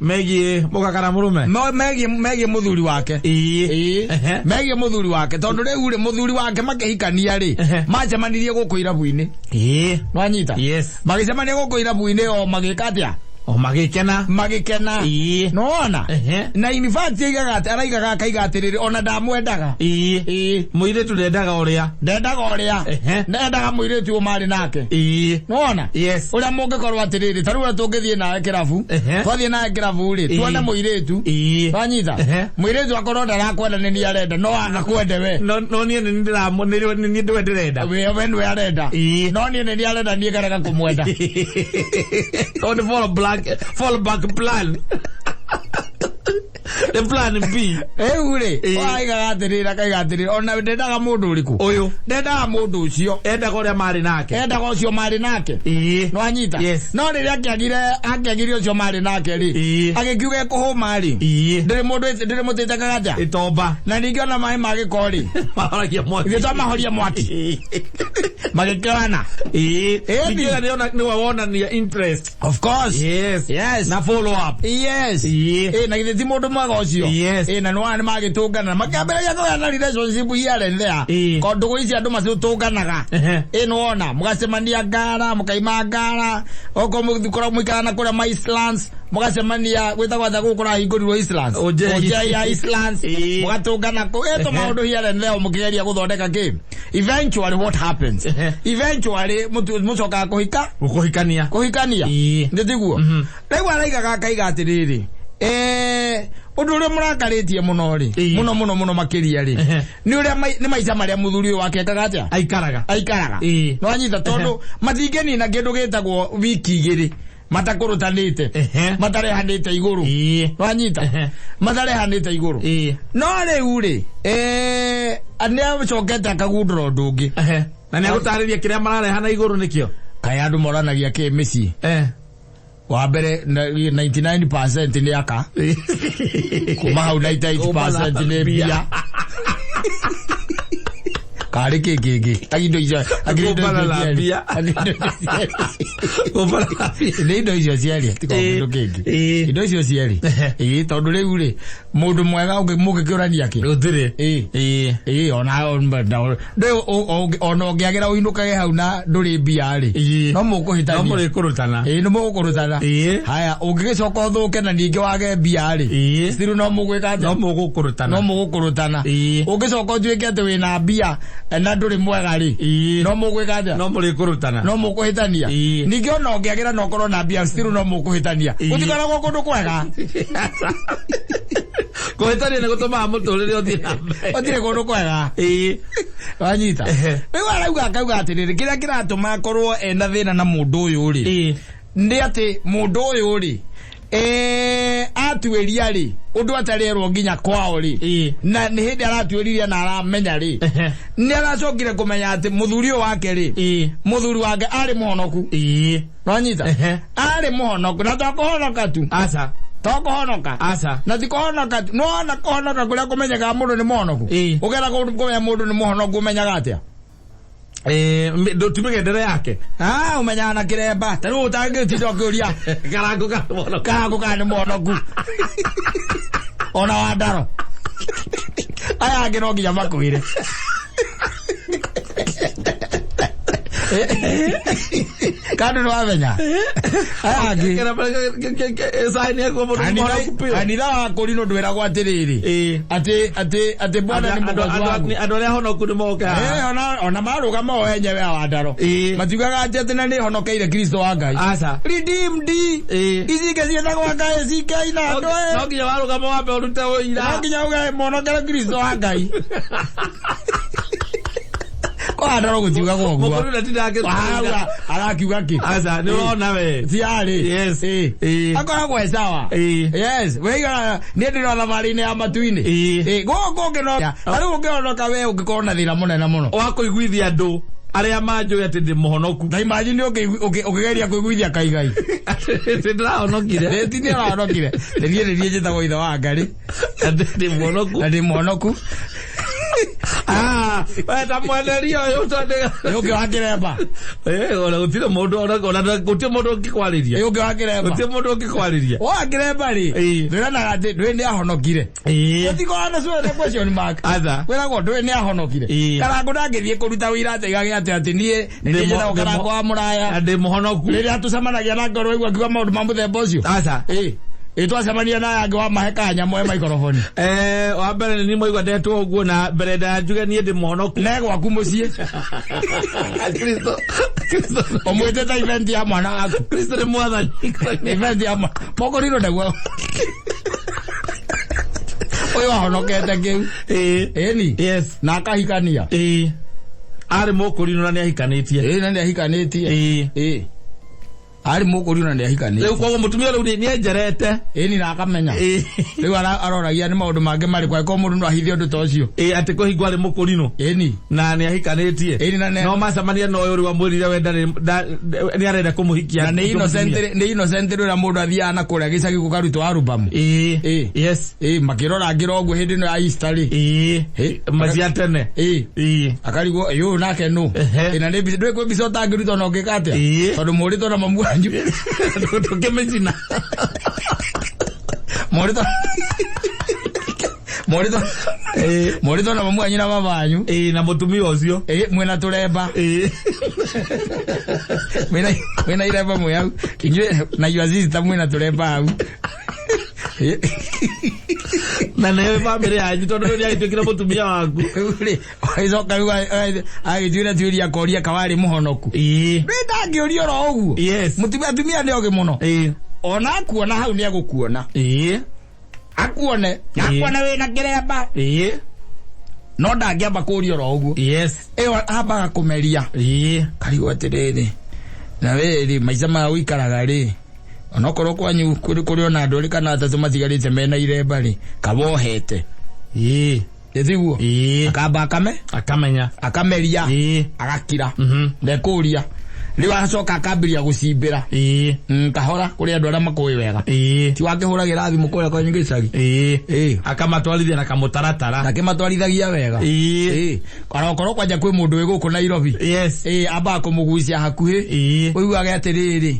Speaker 2: Megiĩ mũka kana mũrũme.
Speaker 1: Megiĩ mũthuri wake. Ĩĩ, megiĩ mũthuri wake, tondũ rĩu rĩ, mũthuri wake makĩhikania rĩ, macemanirie gũkũ irabu-inĩ. Nwanyita?
Speaker 2: Yes.
Speaker 1: Magĩcemania gũkũ irabu-inĩ, o magĩka atĩa?
Speaker 2: O magĩkena.
Speaker 1: Magĩkena. Nona na in fact aigaga atĩ, araigaga akaiga atĩrĩrĩ, ona ndamwendaga.
Speaker 2: Mũirĩtu ndendaga ũrĩa.
Speaker 1: Ndendaga ũrĩa. Ndendaga mũirĩtu ũyũ marĩ nake. Nona
Speaker 2: Yes.
Speaker 1: ũrĩa mũngĩkorwo atĩrĩrĩ, ta rĩu ũrĩa tũngĩthiĩ nawe kĩrabu, twathiĩ nawe kĩrabu rĩ, tuone mũirĩtu. Twanyita? Mũirĩtu akorwo ndarakwenda, nĩ niĩ arenda, no agakwende we.
Speaker 2: No niĩ nĩ ndĩramũ nĩ niĩ ndĩwe ndĩrenda.
Speaker 1: We nĩwe arenda. No niĩ nĩ niĩ arenda, niĩ ngarega kũmwenda.
Speaker 2: No nĩ fall back plan. Nĩ plan B.
Speaker 1: Rĩu rĩ, aigaga atĩrĩrĩ, akaiga atĩrĩrĩ, ona ndendaga mũndũ ũrĩkũ?
Speaker 2: Ũyũ.
Speaker 1: Ndendaga mũndũ ũcio.
Speaker 2: Endaga ũrĩa marĩ nake.
Speaker 1: Endaga ũcio marĩ nake. Nwanyita?
Speaker 2: Yes.
Speaker 1: No rĩrĩa akĩagire ũcio marĩ nake rĩ, agĩkiuga ekũhũma rĩ, ndĩrĩ mũndũ, ndĩrĩ mũtĩte kagaja.
Speaker 2: Itomba.
Speaker 1: Na ningĩ ona maĩ ma gĩko rĩ,
Speaker 2: Mahoragia mwaki.
Speaker 1: ithuĩ twamahoria mwaki magĩkĩoana. Ĩĩ.
Speaker 2: Ningĩ nĩwe wonania interest.
Speaker 1: Of course.
Speaker 2: Yes.
Speaker 1: Yes.
Speaker 2: Na follow up.
Speaker 1: Yes. Ĩĩ, na githĩ ti mũndũ mwega ũcio.
Speaker 2: Yes.
Speaker 1: Ĩ, na nĩwona nĩmagĩtũngana makĩambĩrĩria kũgĩa na relationship here and there.
Speaker 2: Ĩ.
Speaker 1: Ko ndũgũ ici andũ macitũnganaga.
Speaker 2: Ehe.
Speaker 1: Ĩ, nĩwona mũgacemania ngara, mũkaima ngara, okorwo mũgĩkorwo mũikara na kũrĩa ma Eastlands, mũgacemania gwĩtagwo atĩa gũkũ kũrahingũrirwo Eastlands?
Speaker 2: Ũnjei.
Speaker 1: Ũnjei ya Eastlands.
Speaker 2: Ĩ.
Speaker 1: Mũgatũngana kũ ĩ, tũmaũndũ here and there mũkĩgeria gũthondeka kĩ. Eventually what happens?
Speaker 2: Ehe.
Speaker 1: Eventually mũcokaga kũhika
Speaker 2: Gũkũhikania.
Speaker 1: kũhikania.
Speaker 2: Ĩ.
Speaker 1: Nĩ tiguo?
Speaker 2: Mhm.
Speaker 1: Rĩu araigaga akaiga atĩrĩrĩ, ũndũ ũrĩa mũrakarĩtie mũno rĩ,
Speaker 2: Ĩĩ.
Speaker 1: mũno mũno mũno makĩria rĩ,
Speaker 2: Ehe.
Speaker 1: nĩ ũrĩa nĩ maica marĩa mũthuri ũyũ wake ekaga atĩa?
Speaker 2: Aikaraga.
Speaker 1: Aikaraga.
Speaker 2: Ĩĩ.
Speaker 1: Nĩwanyita tondũ matingĩnina kĩndũ gĩtagwo wiki igĩrĩ matakũrũtanĩte,
Speaker 2: Ehe.
Speaker 1: matarehanĩte igũrũ.
Speaker 2: Ĩĩ.
Speaker 1: Nĩwanyita?
Speaker 2: Ehe.
Speaker 1: Matarehanĩte igũrũ.
Speaker 2: Ĩĩ.
Speaker 1: No rĩu rĩ, nĩacokete akagundũra ũndũ ũngĩ.
Speaker 2: Ehe. Na nĩagũtarĩria kĩrĩa mararehana igũrũ nĩkĩo.
Speaker 1: Kaĩ andũ moranagia kĩ mĩciĩ?
Speaker 2: Eh.
Speaker 1: Wa mbere 99% nĩ aka, kuma hau 98% nĩ mbia. Karĩ kĩ kĩngĩ? Aki indo icio, aki indo icio
Speaker 2: Kumbana na
Speaker 1: cierĩ.
Speaker 2: mbia.
Speaker 1: Aki indo icio cierĩ.
Speaker 2: Kumbana na mbia.
Speaker 1: Nĩ indo icio cierĩ, ti
Speaker 2: Ĩĩ.
Speaker 1: kĩndũ kĩngĩ.
Speaker 2: Ĩĩ.
Speaker 1: Indo icio cierĩ.
Speaker 2: Ehe.
Speaker 1: Ĩĩ, tondũ rĩu rĩ, mũndũ mwega mũngĩkĩũrania kĩ?
Speaker 2: Gũtirĩ.
Speaker 1: Ĩĩ.
Speaker 2: Ĩĩ.
Speaker 1: Ĩĩ, ona ũngĩagĩra ũinũkage hau na ndũrĩ mbia rĩ,
Speaker 2: Ĩĩ.
Speaker 1: no
Speaker 2: No
Speaker 1: mũkũhĩtania.
Speaker 2: mũrĩkũrũtana.
Speaker 1: Ĩĩ, nĩ mũgũkũrũtana.
Speaker 2: Ĩĩ.
Speaker 1: Haya, ũngĩgĩcoka ũthũke na ningĩ wage mbia rĩ,
Speaker 2: Ĩĩ.
Speaker 1: still no mũgwĩka atĩa?
Speaker 2: No mũgũkũrũtana.
Speaker 1: No mũgũkũrũtana.
Speaker 2: Ĩĩ.
Speaker 1: Ũngĩcoka ũtuĩke atĩ wĩna mbia na ndũrĩ mwega rĩ,
Speaker 2: Ĩĩ.
Speaker 1: no mũgwĩka atĩa?
Speaker 2: No mũrĩkũrũtana.
Speaker 1: No mũkũhĩtania.
Speaker 2: Ĩĩ.
Speaker 1: Ningĩ ona ũngĩagĩra na ũkorwo na mbia still no mũkũhĩtania.
Speaker 2: Ĩĩ.
Speaker 1: Gũtikoragwo kũndũ kwega.
Speaker 2: Kũhĩtania nĩ gũtũmaga mũtũrĩre ũthiĩ na mbere.
Speaker 1: Gũtirĩ kũndũ kwega.
Speaker 2: Ĩĩ.
Speaker 1: Wanyita.
Speaker 2: Ehe.
Speaker 1: Rĩu arauga akauga atĩrĩrĩ, kĩrĩa kĩratũma akorwo ena thĩna na mũndũ ũyũ rĩ,
Speaker 2: Ĩĩ.
Speaker 1: nĩ atĩ mũndũ ũyũ rĩ, atuĩria rĩ, ũndũ atarerwo nginya kwao rĩ,
Speaker 2: Ĩĩ.
Speaker 1: na nĩ hĩndĩ aratuĩririe na aramenya rĩ,
Speaker 2: Ehe.
Speaker 1: nĩ aracokire kũmenya atĩ mũthuri ũyũ wake rĩ,
Speaker 2: Ĩĩ.
Speaker 1: mũthuri wake arĩ mũhonoku.
Speaker 2: Ĩĩ.
Speaker 1: Nwanyita?
Speaker 2: Ehe.
Speaker 1: Arĩ mũhonoku na to kũhonoka tu.
Speaker 2: Aca.
Speaker 1: To kũhonoka.
Speaker 2: Aca.
Speaker 1: Na ti kũhonoka tu. Nĩwona kũhonoka kũrĩa kũmenyekaga mũndũ nĩ mũhonoku.
Speaker 2: Ĩĩ.
Speaker 1: Ũkĩenda kũmenya mũndũ nĩ mũhonoku ũmenyaga atĩa?
Speaker 2: Ti mĩgendere yake.
Speaker 1: Ah, ũmenyaga na kĩremba. Ta rĩu ũtangĩtinda ũkĩũria
Speaker 2: Karangũ ka mũhonoku.
Speaker 1: karangũ kana nĩ mũhonoku. Ona wa ndaro. Aya angĩ no nginya makwĩre. Kandũ nĩwamenya? Aya angĩ.
Speaker 2: Saini yakuo mũndũ nĩ mũhonoku biũ.
Speaker 1: Kanitha wa kũrinũ ndwĩragwo atĩrĩrĩ.
Speaker 2: Ĩĩ.
Speaker 1: Atĩ atĩ atĩ Bwana nĩ mũgoci waku.
Speaker 2: Andũ arĩa honoku nĩ moke haha.
Speaker 1: Eh, ona marũgama o enyewe a wandaro.
Speaker 2: Ĩĩ.
Speaker 1: Matiugaga atĩ atĩ na nĩ honokeire Kristo wa Ngai.
Speaker 2: Aca.
Speaker 1: Redeemed.
Speaker 2: Ĩĩ.
Speaker 1: Ici ingĩ ciĩtagwo Ngai cikai na andũ
Speaker 2: No
Speaker 1: ĩ.
Speaker 2: nginya warũgama wambe ũrute ũira.
Speaker 1: No nginya uge monokere Kristo wa Ngai. Kwa wandaro gũtiugagwo ũguo.
Speaker 2: Mũkũrũ ndatindaga akĩruta ũira.
Speaker 1: Arakiuga kĩ?
Speaker 2: Aca, nĩ ũrona we.
Speaker 1: Tiarĩ.
Speaker 2: Yes.
Speaker 1: Ĩĩ.
Speaker 2: Ĩĩ.
Speaker 1: Akoragwo e sawa.
Speaker 2: Ĩĩ.
Speaker 1: Yes, weigara niĩ ndĩrĩ thabarĩ-inĩ ya matu-inĩ.
Speaker 2: Ĩĩ.
Speaker 1: Ĩĩ, gũkũ ũngĩ no. Ta rĩu ũngĩhonoka we ũngĩkorwo na thĩna mũnene mũno.
Speaker 2: Wa kũiguithia andũ arĩa manjũĩ atĩ ndĩ mũhonoku.
Speaker 1: Na imagine ũkĩgeria kũiguithia kaigai.
Speaker 2: Atĩ ndĩrahonokire.
Speaker 1: Nĩ ti nĩarahonokire. Nĩ niĩ nĩ niĩ njĩtagwo ithe wa Ngarĩ.
Speaker 2: Atĩ ndĩ mũhonoku.
Speaker 1: Na ndĩ mũhonoku.
Speaker 2: Ah, we ta mwenderia ũyũ tondũ
Speaker 1: Nĩ ũngĩ wa kĩremba.
Speaker 2: Ona gũtirĩ mũndũ ona gũtirĩ mũndũ ũngĩkwarĩria.
Speaker 1: Nĩ ũngĩ wa kĩremba.
Speaker 2: Gũtirĩ mũndũ ũngĩkwarĩria.
Speaker 1: Wa kĩremba rĩ.
Speaker 2: Ĩĩ.
Speaker 1: Ndwĩranaga atĩ ndwĩ nĩ ahonokire.
Speaker 2: Ĩĩ.
Speaker 1: Gũtikoragwo na cuo na question mark.
Speaker 2: Aca.
Speaker 1: Kwĩragwo ndwĩ nĩ ahonokire.
Speaker 2: Ĩĩ.
Speaker 1: Karangũ ndangĩthiĩ kũruta wĩira atĩ aigage atĩ atĩ niĩ nĩ niĩ njĩtagwo Karangũ wa Mũraya.
Speaker 2: Na ndĩ mũhonoku.
Speaker 1: Rĩrĩa tũcemanagia na ngoro waigua akiuga maũndũ ma mũthemba ũcio.
Speaker 2: Aca.
Speaker 1: Ĩĩ. Ĩĩ twacemania na aya angĩ wamahe kanya moe maikoroboni.
Speaker 2: Wa mbere nĩ niĩ mwaigua ndetwo ũguo na mbere ndaya njuge niĩ ndĩ mũhonoku.
Speaker 1: Ne gwaku mũciĩ.
Speaker 2: Kristo Kristo
Speaker 1: Ũmwĩtĩte event ya mwana waku.
Speaker 2: Kristo nĩ mwathani.
Speaker 1: Event ya mwana. Mokoriro ndaguo. Ũyũ ahonokete kĩu.
Speaker 2: Ĩĩ.
Speaker 1: Ĩni.
Speaker 2: Yes.
Speaker 1: Na akahikania.
Speaker 2: Ĩĩ. Arĩ mũkũrinũ na nĩ ahikanĩtie.
Speaker 1: Ĩĩ na nĩ ahikanĩtie.
Speaker 2: Ĩĩ.
Speaker 1: Ĩĩ. Arĩ mũkũrinũ na nĩ ahikanĩtie.
Speaker 2: Rĩu koguo mũtumia rĩu nĩ enjerete.
Speaker 1: Ĩni na akamenya.
Speaker 2: Ĩĩ.
Speaker 1: Rĩu aroragia nĩ maũndũ mangĩ marĩkũ angĩkorwo mũndũ no ahithe ũndũ ta ũcio.
Speaker 2: Ĩĩ atĩ kũhingwo arĩ mũkũrinũ.
Speaker 1: Ĩni.
Speaker 2: Na nĩ ahikanĩtie.
Speaker 1: Ĩni na nĩ
Speaker 2: No macemania na ũyũ rĩu amwĩrire we ndarĩ nĩ arenda kũmũhikia.
Speaker 1: na nĩ innocent nĩ innocent rĩrĩa mũndũ athiaga na kũrĩa gĩcagi gũkarutwo arubamu.
Speaker 2: Ĩĩ.
Speaker 1: Ĩĩ.
Speaker 2: Yes.
Speaker 1: Ĩĩ makĩrora ngĩra ũguo hĩndĩ ĩno ya Easter rĩ.
Speaker 2: Ĩĩ.
Speaker 1: Ĩĩ.
Speaker 2: Macia tene.
Speaker 1: Ĩĩ.
Speaker 2: Ĩĩ.
Speaker 1: Akarigwo ĩ ũyũ nake nũ.
Speaker 2: Ehe.
Speaker 1: Ĩ na nĩ mbica ndũĩ kwĩ mbica ũtangĩruta ona ũngĩka atĩa.
Speaker 2: Ĩĩ.
Speaker 1: Tondũ mũrĩtwo na mamu wanyu.
Speaker 2: Tũkĩmĩcina.
Speaker 1: Mũrĩtwo Morĩtwo
Speaker 2: Ĩĩ.
Speaker 1: morĩtwo na mamu wanyu na baba wanyu.
Speaker 2: Ĩĩ, na mũtumia ũcio.
Speaker 1: Ĩĩ, mwĩna tũremba.
Speaker 2: Ĩĩ.
Speaker 1: Mwĩna iremba mwĩ hau. Inyuĩ na your sister mwĩna tũremba hau. Ĩĩ.
Speaker 2: Na nĩwe bamĩrĩ yanyu tondũ rĩu nĩagĩtuĩkire mũtumia waku.
Speaker 1: Rĩu rĩ, agĩcoka rĩu agĩtuĩra tuĩria akoria kawarĩ mũhonoku.
Speaker 2: Ĩĩ.
Speaker 1: Rĩ ndangĩũria oro ũguo.
Speaker 2: Yes.
Speaker 1: Mũtumia atumia nĩ ogĩ mũno.
Speaker 2: Ĩĩ.
Speaker 1: Ona akuona hau nĩ egũkuona.
Speaker 2: Ĩĩ.
Speaker 1: Akuone.
Speaker 2: Ĩĩ.
Speaker 1: Akuone wĩna kĩremba.
Speaker 2: Ĩĩ.
Speaker 1: No ndangĩamba kũũria oro ũguo.
Speaker 2: Yes.
Speaker 1: Ĩyo ambaga kũmeria.
Speaker 2: Ĩĩ.
Speaker 1: Karigwo atĩrĩrĩ, na we rĩ, maica maya ũikaraga rĩ, onokorwo kwanyu kũrĩ ona andũ erĩ kana atatũ matigarĩte mena iremba rĩ, kawohete.
Speaker 2: Ĩĩ.
Speaker 1: Ĩtiguo?
Speaker 2: Ĩĩ.
Speaker 1: Akamba akame?
Speaker 2: Akamenya.
Speaker 1: Akameria.
Speaker 2: Ĩĩ.
Speaker 1: Agakira.
Speaker 2: Mhm.
Speaker 1: Ndekũria. Rĩu agacoka akambĩrĩria gũcimbĩra.
Speaker 2: Ĩĩ.
Speaker 1: Kahora kũrĩ andũ arĩa makũĩ wega.
Speaker 2: Ĩĩ.
Speaker 1: Ti wakĩhũragĩra thimũ kũrĩa kwanyu gĩcagi.
Speaker 2: Ĩĩ.
Speaker 1: Ĩĩ.
Speaker 2: Akamatwarithia na kamũtaratara.
Speaker 1: Akĩmatwarithagia wega.
Speaker 2: Ĩĩ.
Speaker 1: Ĩĩ. Ona okorwo kwanja kwĩ mũndũ wĩ gũkũ Nairobi.
Speaker 2: Yes.
Speaker 1: Ĩĩ, ambaga kũmũgucia hakuhĩ.
Speaker 2: Ĩĩ.
Speaker 1: Ũiguage atĩrĩrĩ,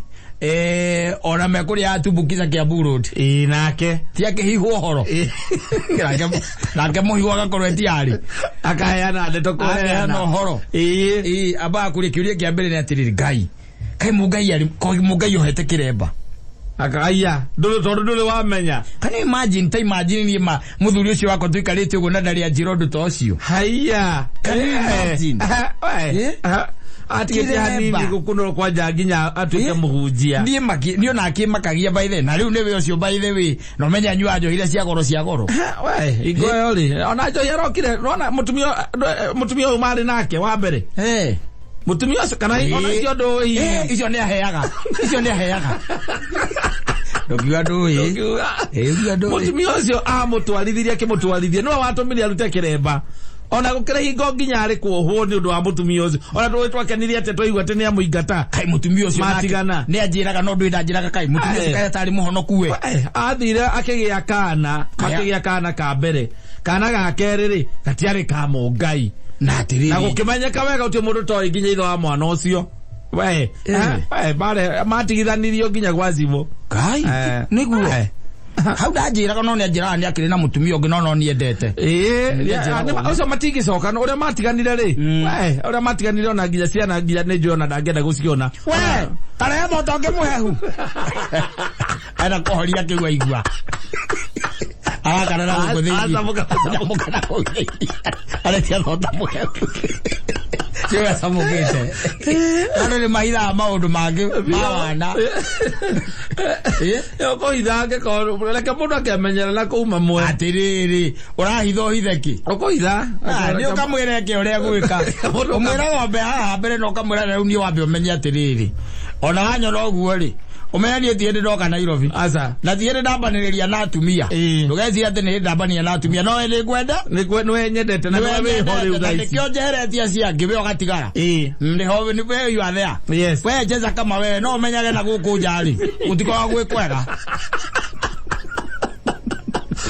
Speaker 1: ona mekũrĩa atumbukiza Kiambu Road.
Speaker 2: Ĩĩ, nake.
Speaker 1: Ti akĩhihwo ũhoro.
Speaker 2: Ĩĩ.
Speaker 1: Nake mũhihwo agakorwo etiarĩ.
Speaker 2: Akaheana ndeto
Speaker 1: Akaheana
Speaker 2: kũheana.
Speaker 1: ũhoro.
Speaker 2: Ĩĩ.
Speaker 1: Ĩĩ, ambaga kũria kĩũria kĩa mbere nĩ atĩrĩrĩ, Ngai. Kaĩ Mũngai arĩ, kaĩ Mũngai ohete kĩremba.
Speaker 2: Akaiya. Ndũrĩ tondũ ndũrĩ wamenya.
Speaker 1: Can you imagine, ta imagine niĩ ma mũthuri ũcio wakwa tũikarĩte ũguo na ndarĩ anjĩra ũndũ ta ũcio.
Speaker 2: Haiya.
Speaker 1: Can you imagine?
Speaker 2: We. Atigĩte hanini
Speaker 1: Kĩremba.
Speaker 2: gũkunũrwo kwanja nginya atuĩke
Speaker 1: Ĩ?
Speaker 2: mũhunjia.
Speaker 1: Niĩ maki, niĩ ona akĩmakagia by the, na rĩu nĩwe ũcio by the way, na ũmenye anyua njohi iria cia goro cia goro.
Speaker 2: We, hingo ĩyo rĩ, ona njohi arokire, nĩwona mũtumia ũyũ marĩ nake wa mbere.
Speaker 1: Eh.
Speaker 2: Mũtumia ũcio kana ona icio ndũĩ hihi.
Speaker 1: Icio nĩ aheaga. Icio nĩ aheaga. Ndũngiuga ndũĩ.
Speaker 2: Ndũngiuga.
Speaker 1: Ĩ, uga ndũĩ.
Speaker 2: Mũtumia ũcio amũtwarithirie akĩmũtwarithia, nĩwe watũmire arute kĩremba. Ona gũkĩra hingo nginya arĩ kuohwo nĩ ũndũ wa mũtumia ũcio. Ona ndũĩ twakenirie atĩa twaigua atĩ nĩ amũingata.
Speaker 1: Kaĩ mũtumia ũcio nake
Speaker 2: Matigana.
Speaker 1: nĩ anjĩraga no ndũĩ ndanjĩraga kaĩ mũtumia ũcio
Speaker 2: Ae.
Speaker 1: kaĩ atarĩ mũhonoku we.
Speaker 2: Athire akĩgĩa kana,
Speaker 1: Kaya.
Speaker 2: akĩgĩa kana ka mbere. Kana ga kerĩ rĩ, gatiarĩ ka mũngai.
Speaker 1: Na atĩrĩrĩ.
Speaker 2: Na gũkĩmenyeka wega gũtirĩ mũndũ toĩ nginya ithe wa mwana ũcio. We, we, bare matigithanirio nginya gwa cibũ.
Speaker 1: Kai, nĩguo. Hau ndanjĩraga no nĩanjĩraga nĩ akĩrĩ na mũtumia ũngĩ no no niendete.
Speaker 2: Ĩĩ,
Speaker 1: Nĩanjĩraga ũguo.
Speaker 2: ũcio matingĩcoka ũrĩa matiganire rĩ. We, ũrĩa matiganire ona nginya ciana nginya nĩ njũĩ ona ndangĩenda gũciona.
Speaker 1: We, tarehe moto ũngĩ mũhehu. Ena kũhoria kĩu aigua. Arakana na gũkũ thĩinĩ.
Speaker 2: Acamũka.
Speaker 1: Acamũka na gũkũ thĩinĩ. Aretia thota mũhehu. Kĩu acamũkĩte. Andũ nĩ mahithaga maũndũ mangĩ ma wana. Ĩ?
Speaker 2: Ũkũhitha angĩkorwo reke mũndũ akemenyera na kũu mamwe.
Speaker 1: Atĩrĩrĩ, ũrahitha ũhithe kĩ?
Speaker 2: Ũkũhitha.
Speaker 1: Nĩ ũkamwĩra eke ũrĩa gwĩka. Ũmwĩra wambe haha mbere na ũkamwĩra rĩu niĩ wambe ũmenye atĩrĩrĩ. Ona wanyona ũguo rĩ, ũmenye niĩ ti hĩndĩ ndoka Nairobi.
Speaker 2: Aca.
Speaker 1: Na ti hĩndĩ ndambanĩrĩria na atumia.
Speaker 2: Ĩĩ.
Speaker 1: Ndũgecirie atĩ nĩ hĩndĩ ndambanĩrĩria na atumia. No we nĩngwenda.
Speaker 2: Nĩkwe nĩwe nyendete na nĩwe wĩho rĩu thaa ici.
Speaker 1: Nĩkĩo njeheretie acio angĩ we ũgatigara.
Speaker 2: Ĩĩ.
Speaker 1: Nĩho we you are there.
Speaker 2: Yes.
Speaker 1: We cheza kama wewe no ũmenyage na gũkũ nja rĩ, gũtikoragwo gwĩ kwega.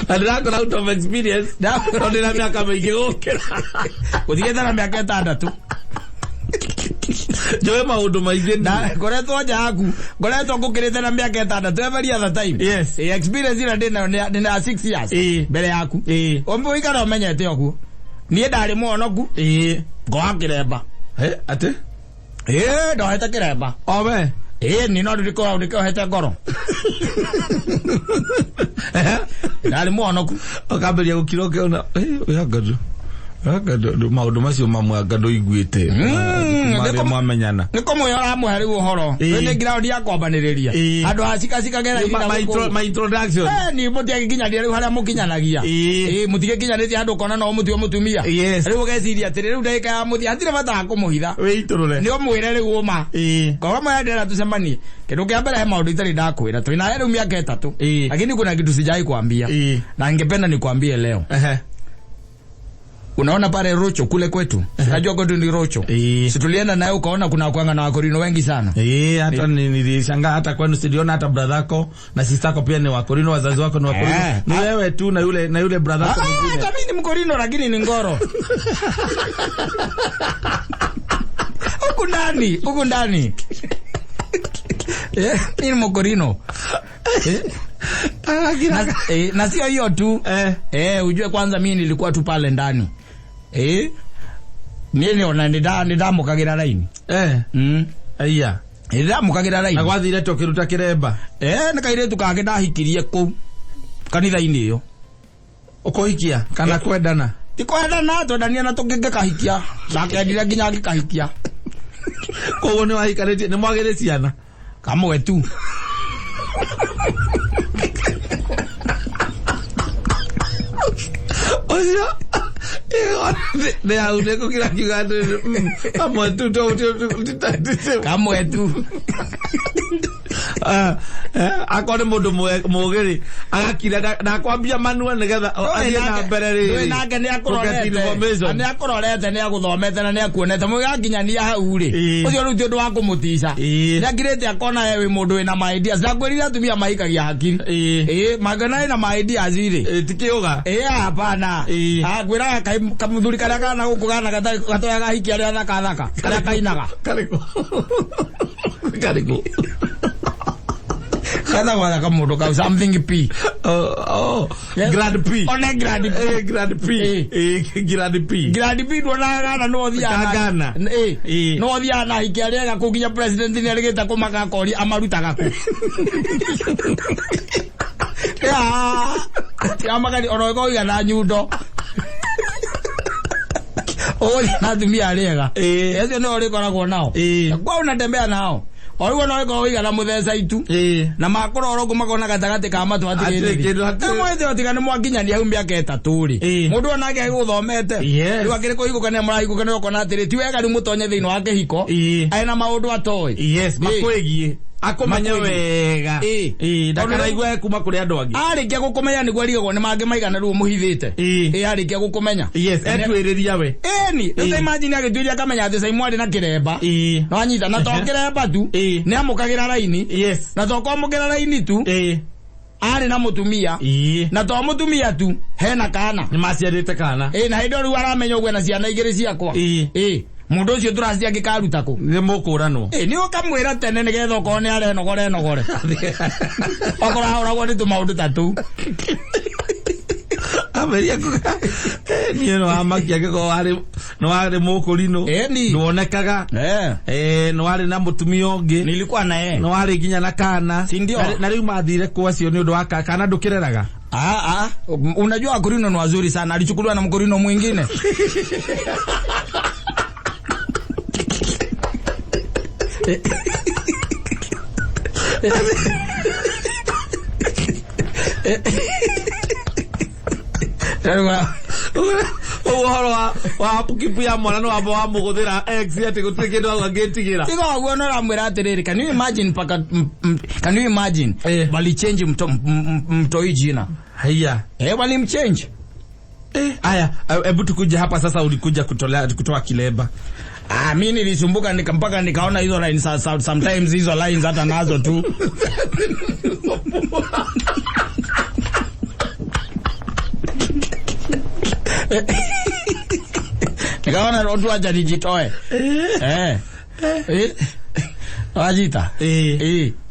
Speaker 2: Na ndĩrakora out of experience. Tondũ ndĩna mĩaka mĩingĩ gũkĩra.
Speaker 1: Gũtigĩte na mĩaka ĩtandatũ.
Speaker 2: Njũĩ maũndũ maingĩ.
Speaker 1: Na ngoretwo nja yaku, ngoretwo ngũkĩrĩte na mĩaka ĩtandatũ every other time.
Speaker 2: Yes.
Speaker 1: Ĩ, experience ĩrĩa ndĩnayo ndĩna 6 years
Speaker 2: Ĩĩ.
Speaker 1: mbere yaku.
Speaker 2: Ĩĩ.
Speaker 1: Ũikara ũmenyete ũguo. Niĩ ndarĩ mũhonoku,
Speaker 2: Ĩĩ.
Speaker 1: ngoa kĩremba.
Speaker 2: He, atĩ?
Speaker 1: Ĩĩ, ndohete kĩremba.
Speaker 2: O we.
Speaker 1: Ĩĩ, niĩ no ndĩkoragwo ndĩkĩohete ngoro. Ndarĩ mũhonoku.
Speaker 2: Ũkambĩrĩria gũkira ũkĩona, maũndũ macio mamwe anga ndũiguĩte. Marĩa mwamenyana.
Speaker 1: Nĩ kũmwĩra ũramũhe rĩu ũhoro.
Speaker 2: Ĩĩ.
Speaker 1: Rĩu nĩ ground ya kwambanĩrĩria.
Speaker 2: Ĩĩ.
Speaker 1: Handũ ha cikacikagera ihinda gũkũ.
Speaker 2: My introduction.
Speaker 1: Ni mũtiagĩkinyanĩria rĩu harĩa mũkinyanagia.
Speaker 2: Ĩĩ.
Speaker 1: Ĩĩ, mũtigĩkinyanĩtie handũ ũkona no mũtue mũtumia.
Speaker 2: Yes.
Speaker 1: Rĩu ũgeciria atĩrĩ, rĩu ndagĩka ya mũthia, hatirĩ bata wa kũmũhitha.
Speaker 2: Wĩitũrũre.
Speaker 1: Nĩ ũmwĩre rĩu ũma.
Speaker 2: Ĩĩ.
Speaker 1: Korwo mwĩra ndĩrenda tũcemanie. Kĩndũ kĩa mbere he maũndũ itarĩ ndakwĩra. Twĩ nawe rĩu mĩaka ĩtatũ.
Speaker 2: Ĩĩ.
Speaker 1: Lakini kuna kitu sijai kuambia.
Speaker 2: Ĩĩ.
Speaker 1: Na ningependa nikwambie leo.
Speaker 2: Ehe.
Speaker 1: Unaona pale Rocho kule kwetu. Unajua kwetu ni Rocho.
Speaker 2: Ĩĩ.
Speaker 1: Si tulienda naye ukaona kuna kuanga na Wakorino wengi sana.
Speaker 2: Ĩĩ, hata nilishangaa hata kwenu siliona hata brother yako na sister yako pia ni Wakorino, wazazi wako ni Wakorino. Ni wewe tu na yule na yule brother yako mwingine.
Speaker 1: Hata mimi ni Mkorino lakini ni ngoro. Huku ndani, huku ndani. Mimi ni Mkorino. Na, na sio hiyo tu. Ujue kwanza mimi nilikuwa tu pale ndani. Niĩ ona nĩndamũkagĩra raini.
Speaker 2: Aya.
Speaker 1: Nĩndamũkagĩra
Speaker 2: Na
Speaker 1: raini.
Speaker 2: gwathire to kiruta kiremba.
Speaker 1: Nĩ kairĩtu kangĩ ndahikirie kũu kanitha-inĩ ĩyo.
Speaker 2: Ukuhikia kana kwendana?
Speaker 1: Ti kwendana, twendania na tũngĩkahikia. Ndakendire nginya ngĩkahikia.
Speaker 2: Koguo nĩ wahikanĩtie, nĩ mwagĩrĩ ciana?
Speaker 1: Kamwe tu.
Speaker 2: Ũcio nĩ hau nĩ kũkira kiuga atĩrĩrĩ, kamwe tu
Speaker 1: Kamwe tu.
Speaker 2: Akorwo nĩ mũndũ mũgĩ rĩ, agakira ndakwambia manua nĩgetha athiĩ na mbere
Speaker 1: Ndũĩ
Speaker 2: rĩrĩ.
Speaker 1: nake nĩ
Speaker 2: Kũget information.
Speaker 1: akũrorete, nĩ akũrorete, nĩ agũthomete na nĩ akuonete mũgakinyania hau rĩ, ũcio rĩu ti ũndũ wa kũmũtica. Nĩ akirĩte akona we wĩ mũndũ wĩna ma ideas. Ndakwĩrire atumia mahikagia hakiri. Mangĩona wĩna ma ideas rĩ.
Speaker 2: Ti kĩũga.
Speaker 1: Hapana. Ngwĩraga kamuthuri karĩa kana gũkũ gana gatoyaga hiki arĩa thaka thaka karĩa kainaga.
Speaker 2: Karĩkũ? Karĩkũ?
Speaker 1: Getagwo thaka mũndũ kau something P.
Speaker 2: Oh, Grand P.
Speaker 1: One Grand P.
Speaker 2: Grand P. Grand P.
Speaker 1: Grand P nduonaga gana no ũthiaga na-
Speaker 2: Kagana.
Speaker 1: No ũthiaga na hiki arĩa ega kũu nginya president nĩ arĩgĩte kũmaka akoria amarutaga kũ. Tiramagani ona ũgĩkorwo na nyundo. Ũgũthiĩ na atumia arĩa ega. Acio nĩo ũrĩkoragwo nao. Kwa unatembea nao. O rĩu ona ũrĩkorwo ũigana mũtheca itu. Na makũrora ũguo makona gatagatĩ ka matũ
Speaker 2: Hatirĩ
Speaker 1: hatirĩ
Speaker 2: kĩndũ, hatirĩ-
Speaker 1: mwethe tiga nĩ mwakinyania hau mĩaka ĩtatũ rĩ, mũndũ onake agĩgũthomete, rĩu akĩrĩ kũhingũka nĩ mũrahingũka nĩ ũkona atĩrĩ ti wega rĩu mũtonye thĩinĩ wa kĩhiko ena maũndũ atoĩ.
Speaker 2: Yes, makwĩgiĩ. Akũmenye
Speaker 1: Makwĩgiĩ.
Speaker 2: wega. Ndakaraigua kuma kũrĩ andũ angĩ.
Speaker 1: Arĩkia gũkũmenya nĩguo arigagwo nĩ mangĩ maigana rĩu ũmũhithĩte. Arĩkia gũkũmenya.
Speaker 2: Yes, etuĩrĩria we.
Speaker 1: Ĩni, rĩu ta imagine agĩtuĩria akamenya atĩ Saimu arĩ na kĩremba. Nĩwanyita, na to kĩremba tu, nĩ amũkagĩra raini. Na to kwamũkĩra raini tu, arĩ na mũtumia. Na to mũtumia tu, hena kana.
Speaker 2: Nĩ maciarĩte kana.
Speaker 1: Na hĩndĩ ĩyo rĩu aramenya ũguo ena ciana igĩrĩ ciakwa. Mũndũ ũcio tũracia angĩkaruta kũ?
Speaker 2: Nĩ mũkũranwo.
Speaker 1: Nĩ ũkamwĩra tene nĩgetha okorwo nĩ arenogora enogore. Okorwo ahũragwo nĩ tũmaũndũ ta tũu.
Speaker 2: Ameria kuga niĩ nĩ wamakia angĩkorwo warĩ nĩ warĩ mũkũrinũ. Ndwonekaga. Nĩ warĩ na mũtumia ũngĩ.
Speaker 1: Nilikuwa na yeye.
Speaker 2: Nĩ warĩ nginya na kana.
Speaker 1: Si ndio?
Speaker 2: Na rĩu mathire kwa acio nĩ ũndũ wa kana ndũkĩreraga.
Speaker 1: Unajua Wakorino ni wazuri sana. Alichukuliwa na mkorino mwingine.
Speaker 2: Ũhoro wa kipu ya mwana nĩ wamba wamũgũthĩra ex atĩ gũtirĩ kĩndũ hau angĩtigĩra.
Speaker 1: Tiga ũguo no ũramwĩra atĩrĩrĩ, can you imagine paka can you imagine walichange mtoi jina.
Speaker 2: Haya.
Speaker 1: Walimchange.
Speaker 2: Aya, hebu tukuje hapa sasa, ulikuja kutoa kilemba.
Speaker 1: Mi nilisumbuka mpaka nikaona hizo lines, sometimes hizo lines hata nazo tu. Nikaona rotu acha nijitoe. Wajita.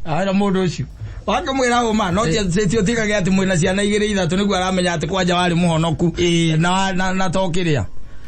Speaker 1: Ara mũndũ ũcio. Wakĩmwĩra ũma no ti ũtigage atĩ mwĩna ciana igĩrĩ ithatũ nĩguo aramenya atĩ kwanja warĩ mũhonoku na to kĩrĩa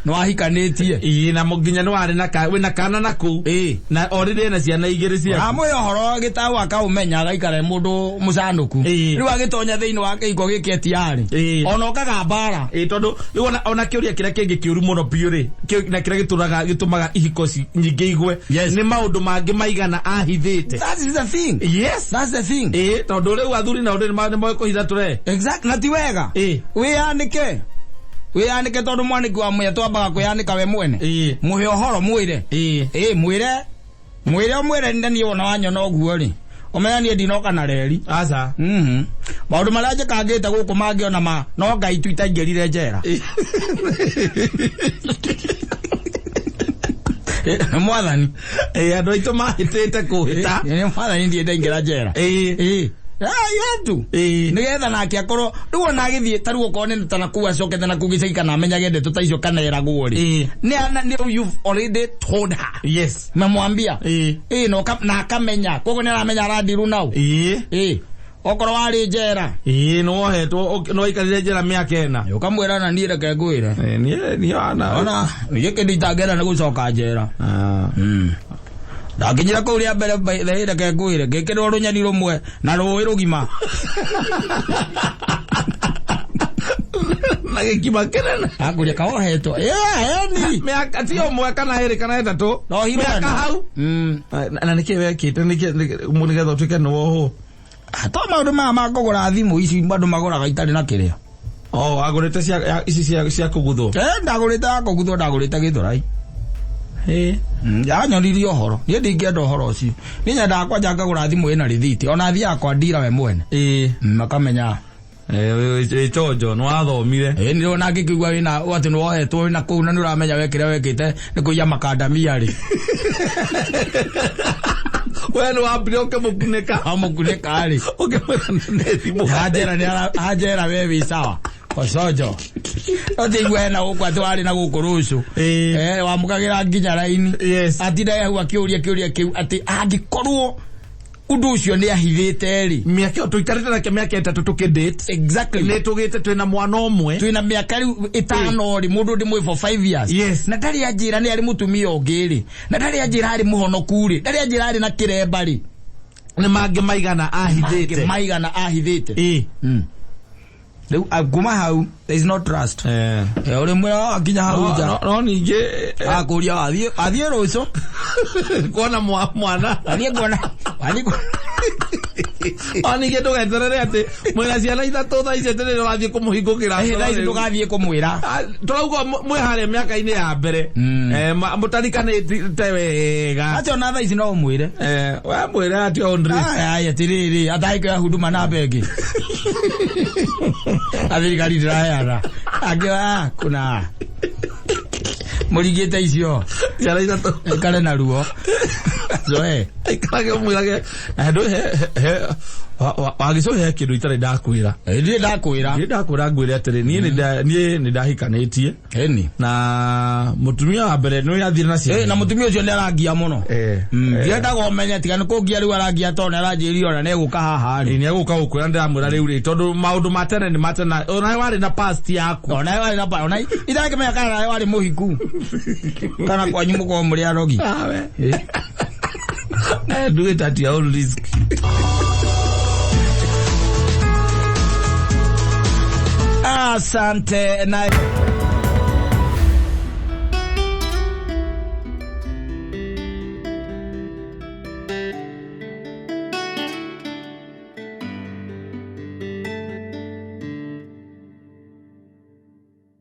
Speaker 1: nĩ wahikanĩtie.
Speaker 2: Na nginya nĩ warĩ na wĩna kana na kũu. Na already ena ciana igĩrĩ ciaku.
Speaker 1: Amwĩra ũhoro gĩtaũ akaũmenya agaikara e mũndũ mũcanũku. Rĩu agĩtonya thĩinĩ wa kĩhiko gĩkĩ etiarĩ. Ona okaga mbara.
Speaker 2: Tondũ rĩu ona kĩũria kĩrĩa kĩngĩ kĩũru mũno biũ rĩ, na kĩrĩa gĩtũmaga ihiko nyingĩ igwe, nĩ maũndũ mangĩ maigana ahithĩte.
Speaker 1: That is the thing.
Speaker 2: Yes.
Speaker 1: That's the thing.
Speaker 2: Tondũ rĩu athuri nao nĩ moĩ kũhitha tũre.
Speaker 1: Exactly, na ti wega. Wĩyanĩke. Wĩyanĩke tondũ mwanĩki wa mwĩya twambaga kwĩyanĩka we mwene. Mũhe ũhoro mwĩre. Mwĩre. Mwĩre ũmwĩre nĩ niĩ wona wanyona ũguo rĩ. Ũmenya niĩ ndinoka na reri.
Speaker 2: Aca.
Speaker 1: Maũndũ marĩa njĩkangĩte gũkũ mangĩona ma no Ngai tu itaingĩrire njera. Nĩ mwathani.
Speaker 2: Andũ aitũ mahĩtĩte kũhĩta.
Speaker 1: Nĩ mwathani ndiĩ ndaingĩra njera. Yetu. Nĩgetha nake akorwo rĩu ona agĩthiĩ ta rĩu okorwo nĩ ta nakũu acokete na kũu gĩcagi kana amenyage ndeto ta icio kana eragwo rĩ. Nĩ you've already told her.
Speaker 2: Yes.
Speaker 1: Memwambia. Na akamenya. Koguo nĩ aramenya arandiru nau. Okorwo warĩ njera.
Speaker 2: Ĩĩ, nĩ wohetwo, nĩ waikarire njera mĩaka 4.
Speaker 1: Ũkamwĩra na niĩ reke ngwĩre.
Speaker 2: Niĩ ona.
Speaker 1: Ona gĩkĩ nditangĩenda nĩ gũcoka njera. Ndakinyire kũu rĩa mbere reke ngwĩre, ngĩkĩrwo rũnyeni rũmwe na rũĩ rũgima.
Speaker 2: Na gĩkima kĩnene.
Speaker 1: Akũria kaohetwo. Ĩĩ,
Speaker 2: Mĩaka ti ũmwe kana ĩrĩ kana ĩtatũ.
Speaker 1: No hirwo
Speaker 2: Mĩaka hau. Na nĩkĩ wekĩte nĩkĩ nĩgetha ũtuĩke nĩ wohwo?
Speaker 1: To maũndũ maya ma kũgũra thimũ ici andũ magũraga itarĩ na kĩrĩa.
Speaker 2: Oh, wagũrĩte cia ici cia kũguthwo.
Speaker 1: Ndagũrĩte ya kũguthwo, ndagũrĩte gĩthũrai. Yanyonirie ũhoro. Niĩ ndingĩenda ũhoro ũcio. Niĩ nyendaga kwanja ngagũra thimũ ĩna rĩthiti. Ona thiaga kwa ndira we mwene. Makamenya.
Speaker 2: Wĩ chonjo, nĩ wathomire.
Speaker 1: Nĩ ona ngĩkĩigua wĩna atĩ nĩ wohetwo wĩna kũu na nĩ ũramenya we kĩrĩa wekĩte nĩ kũiya makandamia rĩ.
Speaker 2: We nĩ wambire ũkĩmũkunĩka.
Speaker 1: Amũkunĩka rĩ.
Speaker 2: Ũkĩmwĩra nĩ thimũ.
Speaker 1: Hanjera we wĩ sawa. Kocojo. No ti igua hena gũkũ atĩ warĩ na gũkũ rũciũ. Wamũkagĩra nginya raini.
Speaker 2: Yes.
Speaker 1: Atinda hau akĩũria kĩũria kĩu atĩ angĩkorwo ũndũ ũcio nĩ ahithĩte rĩ.
Speaker 2: Mĩaka ĩyo tũikarĩte nake mĩaka 3 tũkĩdate.
Speaker 1: Exactly.
Speaker 2: Nĩ tũgĩte twĩna mwana ũmwe.
Speaker 1: Twĩna mĩaka rĩu 5 rĩ, mũndũ ndĩmwĩ for 5 years.
Speaker 2: Yes.
Speaker 1: Na ndarĩ anjĩra nĩ arĩ mũtumia ũngĩ rĩ. Na ndarĩ anjĩra arĩ mũhonoku rĩ. Ndarĩ anjĩra arĩ na kĩremba rĩ.
Speaker 2: Nĩ mangĩ maigana ahithĩte.
Speaker 1: Mangĩ maigana ahithĩte. Rĩu kuma hau there is no trust. Ũrĩ mwĩra nginya hau nja.
Speaker 2: No ningĩ
Speaker 1: akũria athiĩ rũciũ.
Speaker 2: Kuona mwana.
Speaker 1: Athiĩ kuona. Athiĩ kuona.
Speaker 2: O ningĩ ndũgeterere atĩ mwĩna ciana 3 thaa ici atĩ nĩ ũrathiĩ kũmũhingũkĩra.
Speaker 1: Thaa ici ndũgathiĩ kũmwĩra.
Speaker 2: Tũrauga mwĩ harĩa mĩaka-inĩ ya mbere. Mũtarikanĩte wega.
Speaker 1: Acha ona thaa ici no ũmwĩre.
Speaker 2: We mwĩre atĩ on risk.
Speaker 1: Aya, atĩrĩrĩ, atahĩkĩra huduma namba ĩngĩ. Athirikari ndĩraheana. Angĩ, kuna. Mũringĩte icio.
Speaker 2: Ciana 3.
Speaker 1: Ikare na ruo. Zoe.
Speaker 2: Ikarage ũmwĩrage, na ndũ he wagĩcũ he kĩndũ itarĩ ndakwĩra.
Speaker 1: Ndirĩ ndakwĩra.
Speaker 2: Ndirĩ ndakwĩra ngwĩre atĩrĩ, niĩ nĩ ndahikanĩtie.
Speaker 1: Ĩni.
Speaker 2: Na mũtumia wa mbere nĩ athire na ciana.
Speaker 1: Na mũtumia ũcio nĩ arangia mũno. Ndiendaga ũmenye tiga nĩ kũngia rĩu arangia tondũ nĩ aranjĩrire ona nĩ egũka haha rĩ.
Speaker 2: Nĩ egũka gũkwĩra ndĩramwĩra rĩu rĩ, tondũ maũndũ ma tene nĩ ma tene. Ona warĩ na past yaku.
Speaker 1: Ona warĩ na past. Ona itakĩmenya kana nawe warĩ mũhiku. Kana kwanyu mũkorwo mũrĩ arogi.
Speaker 2: Do it at your own risk.
Speaker 1: Asante na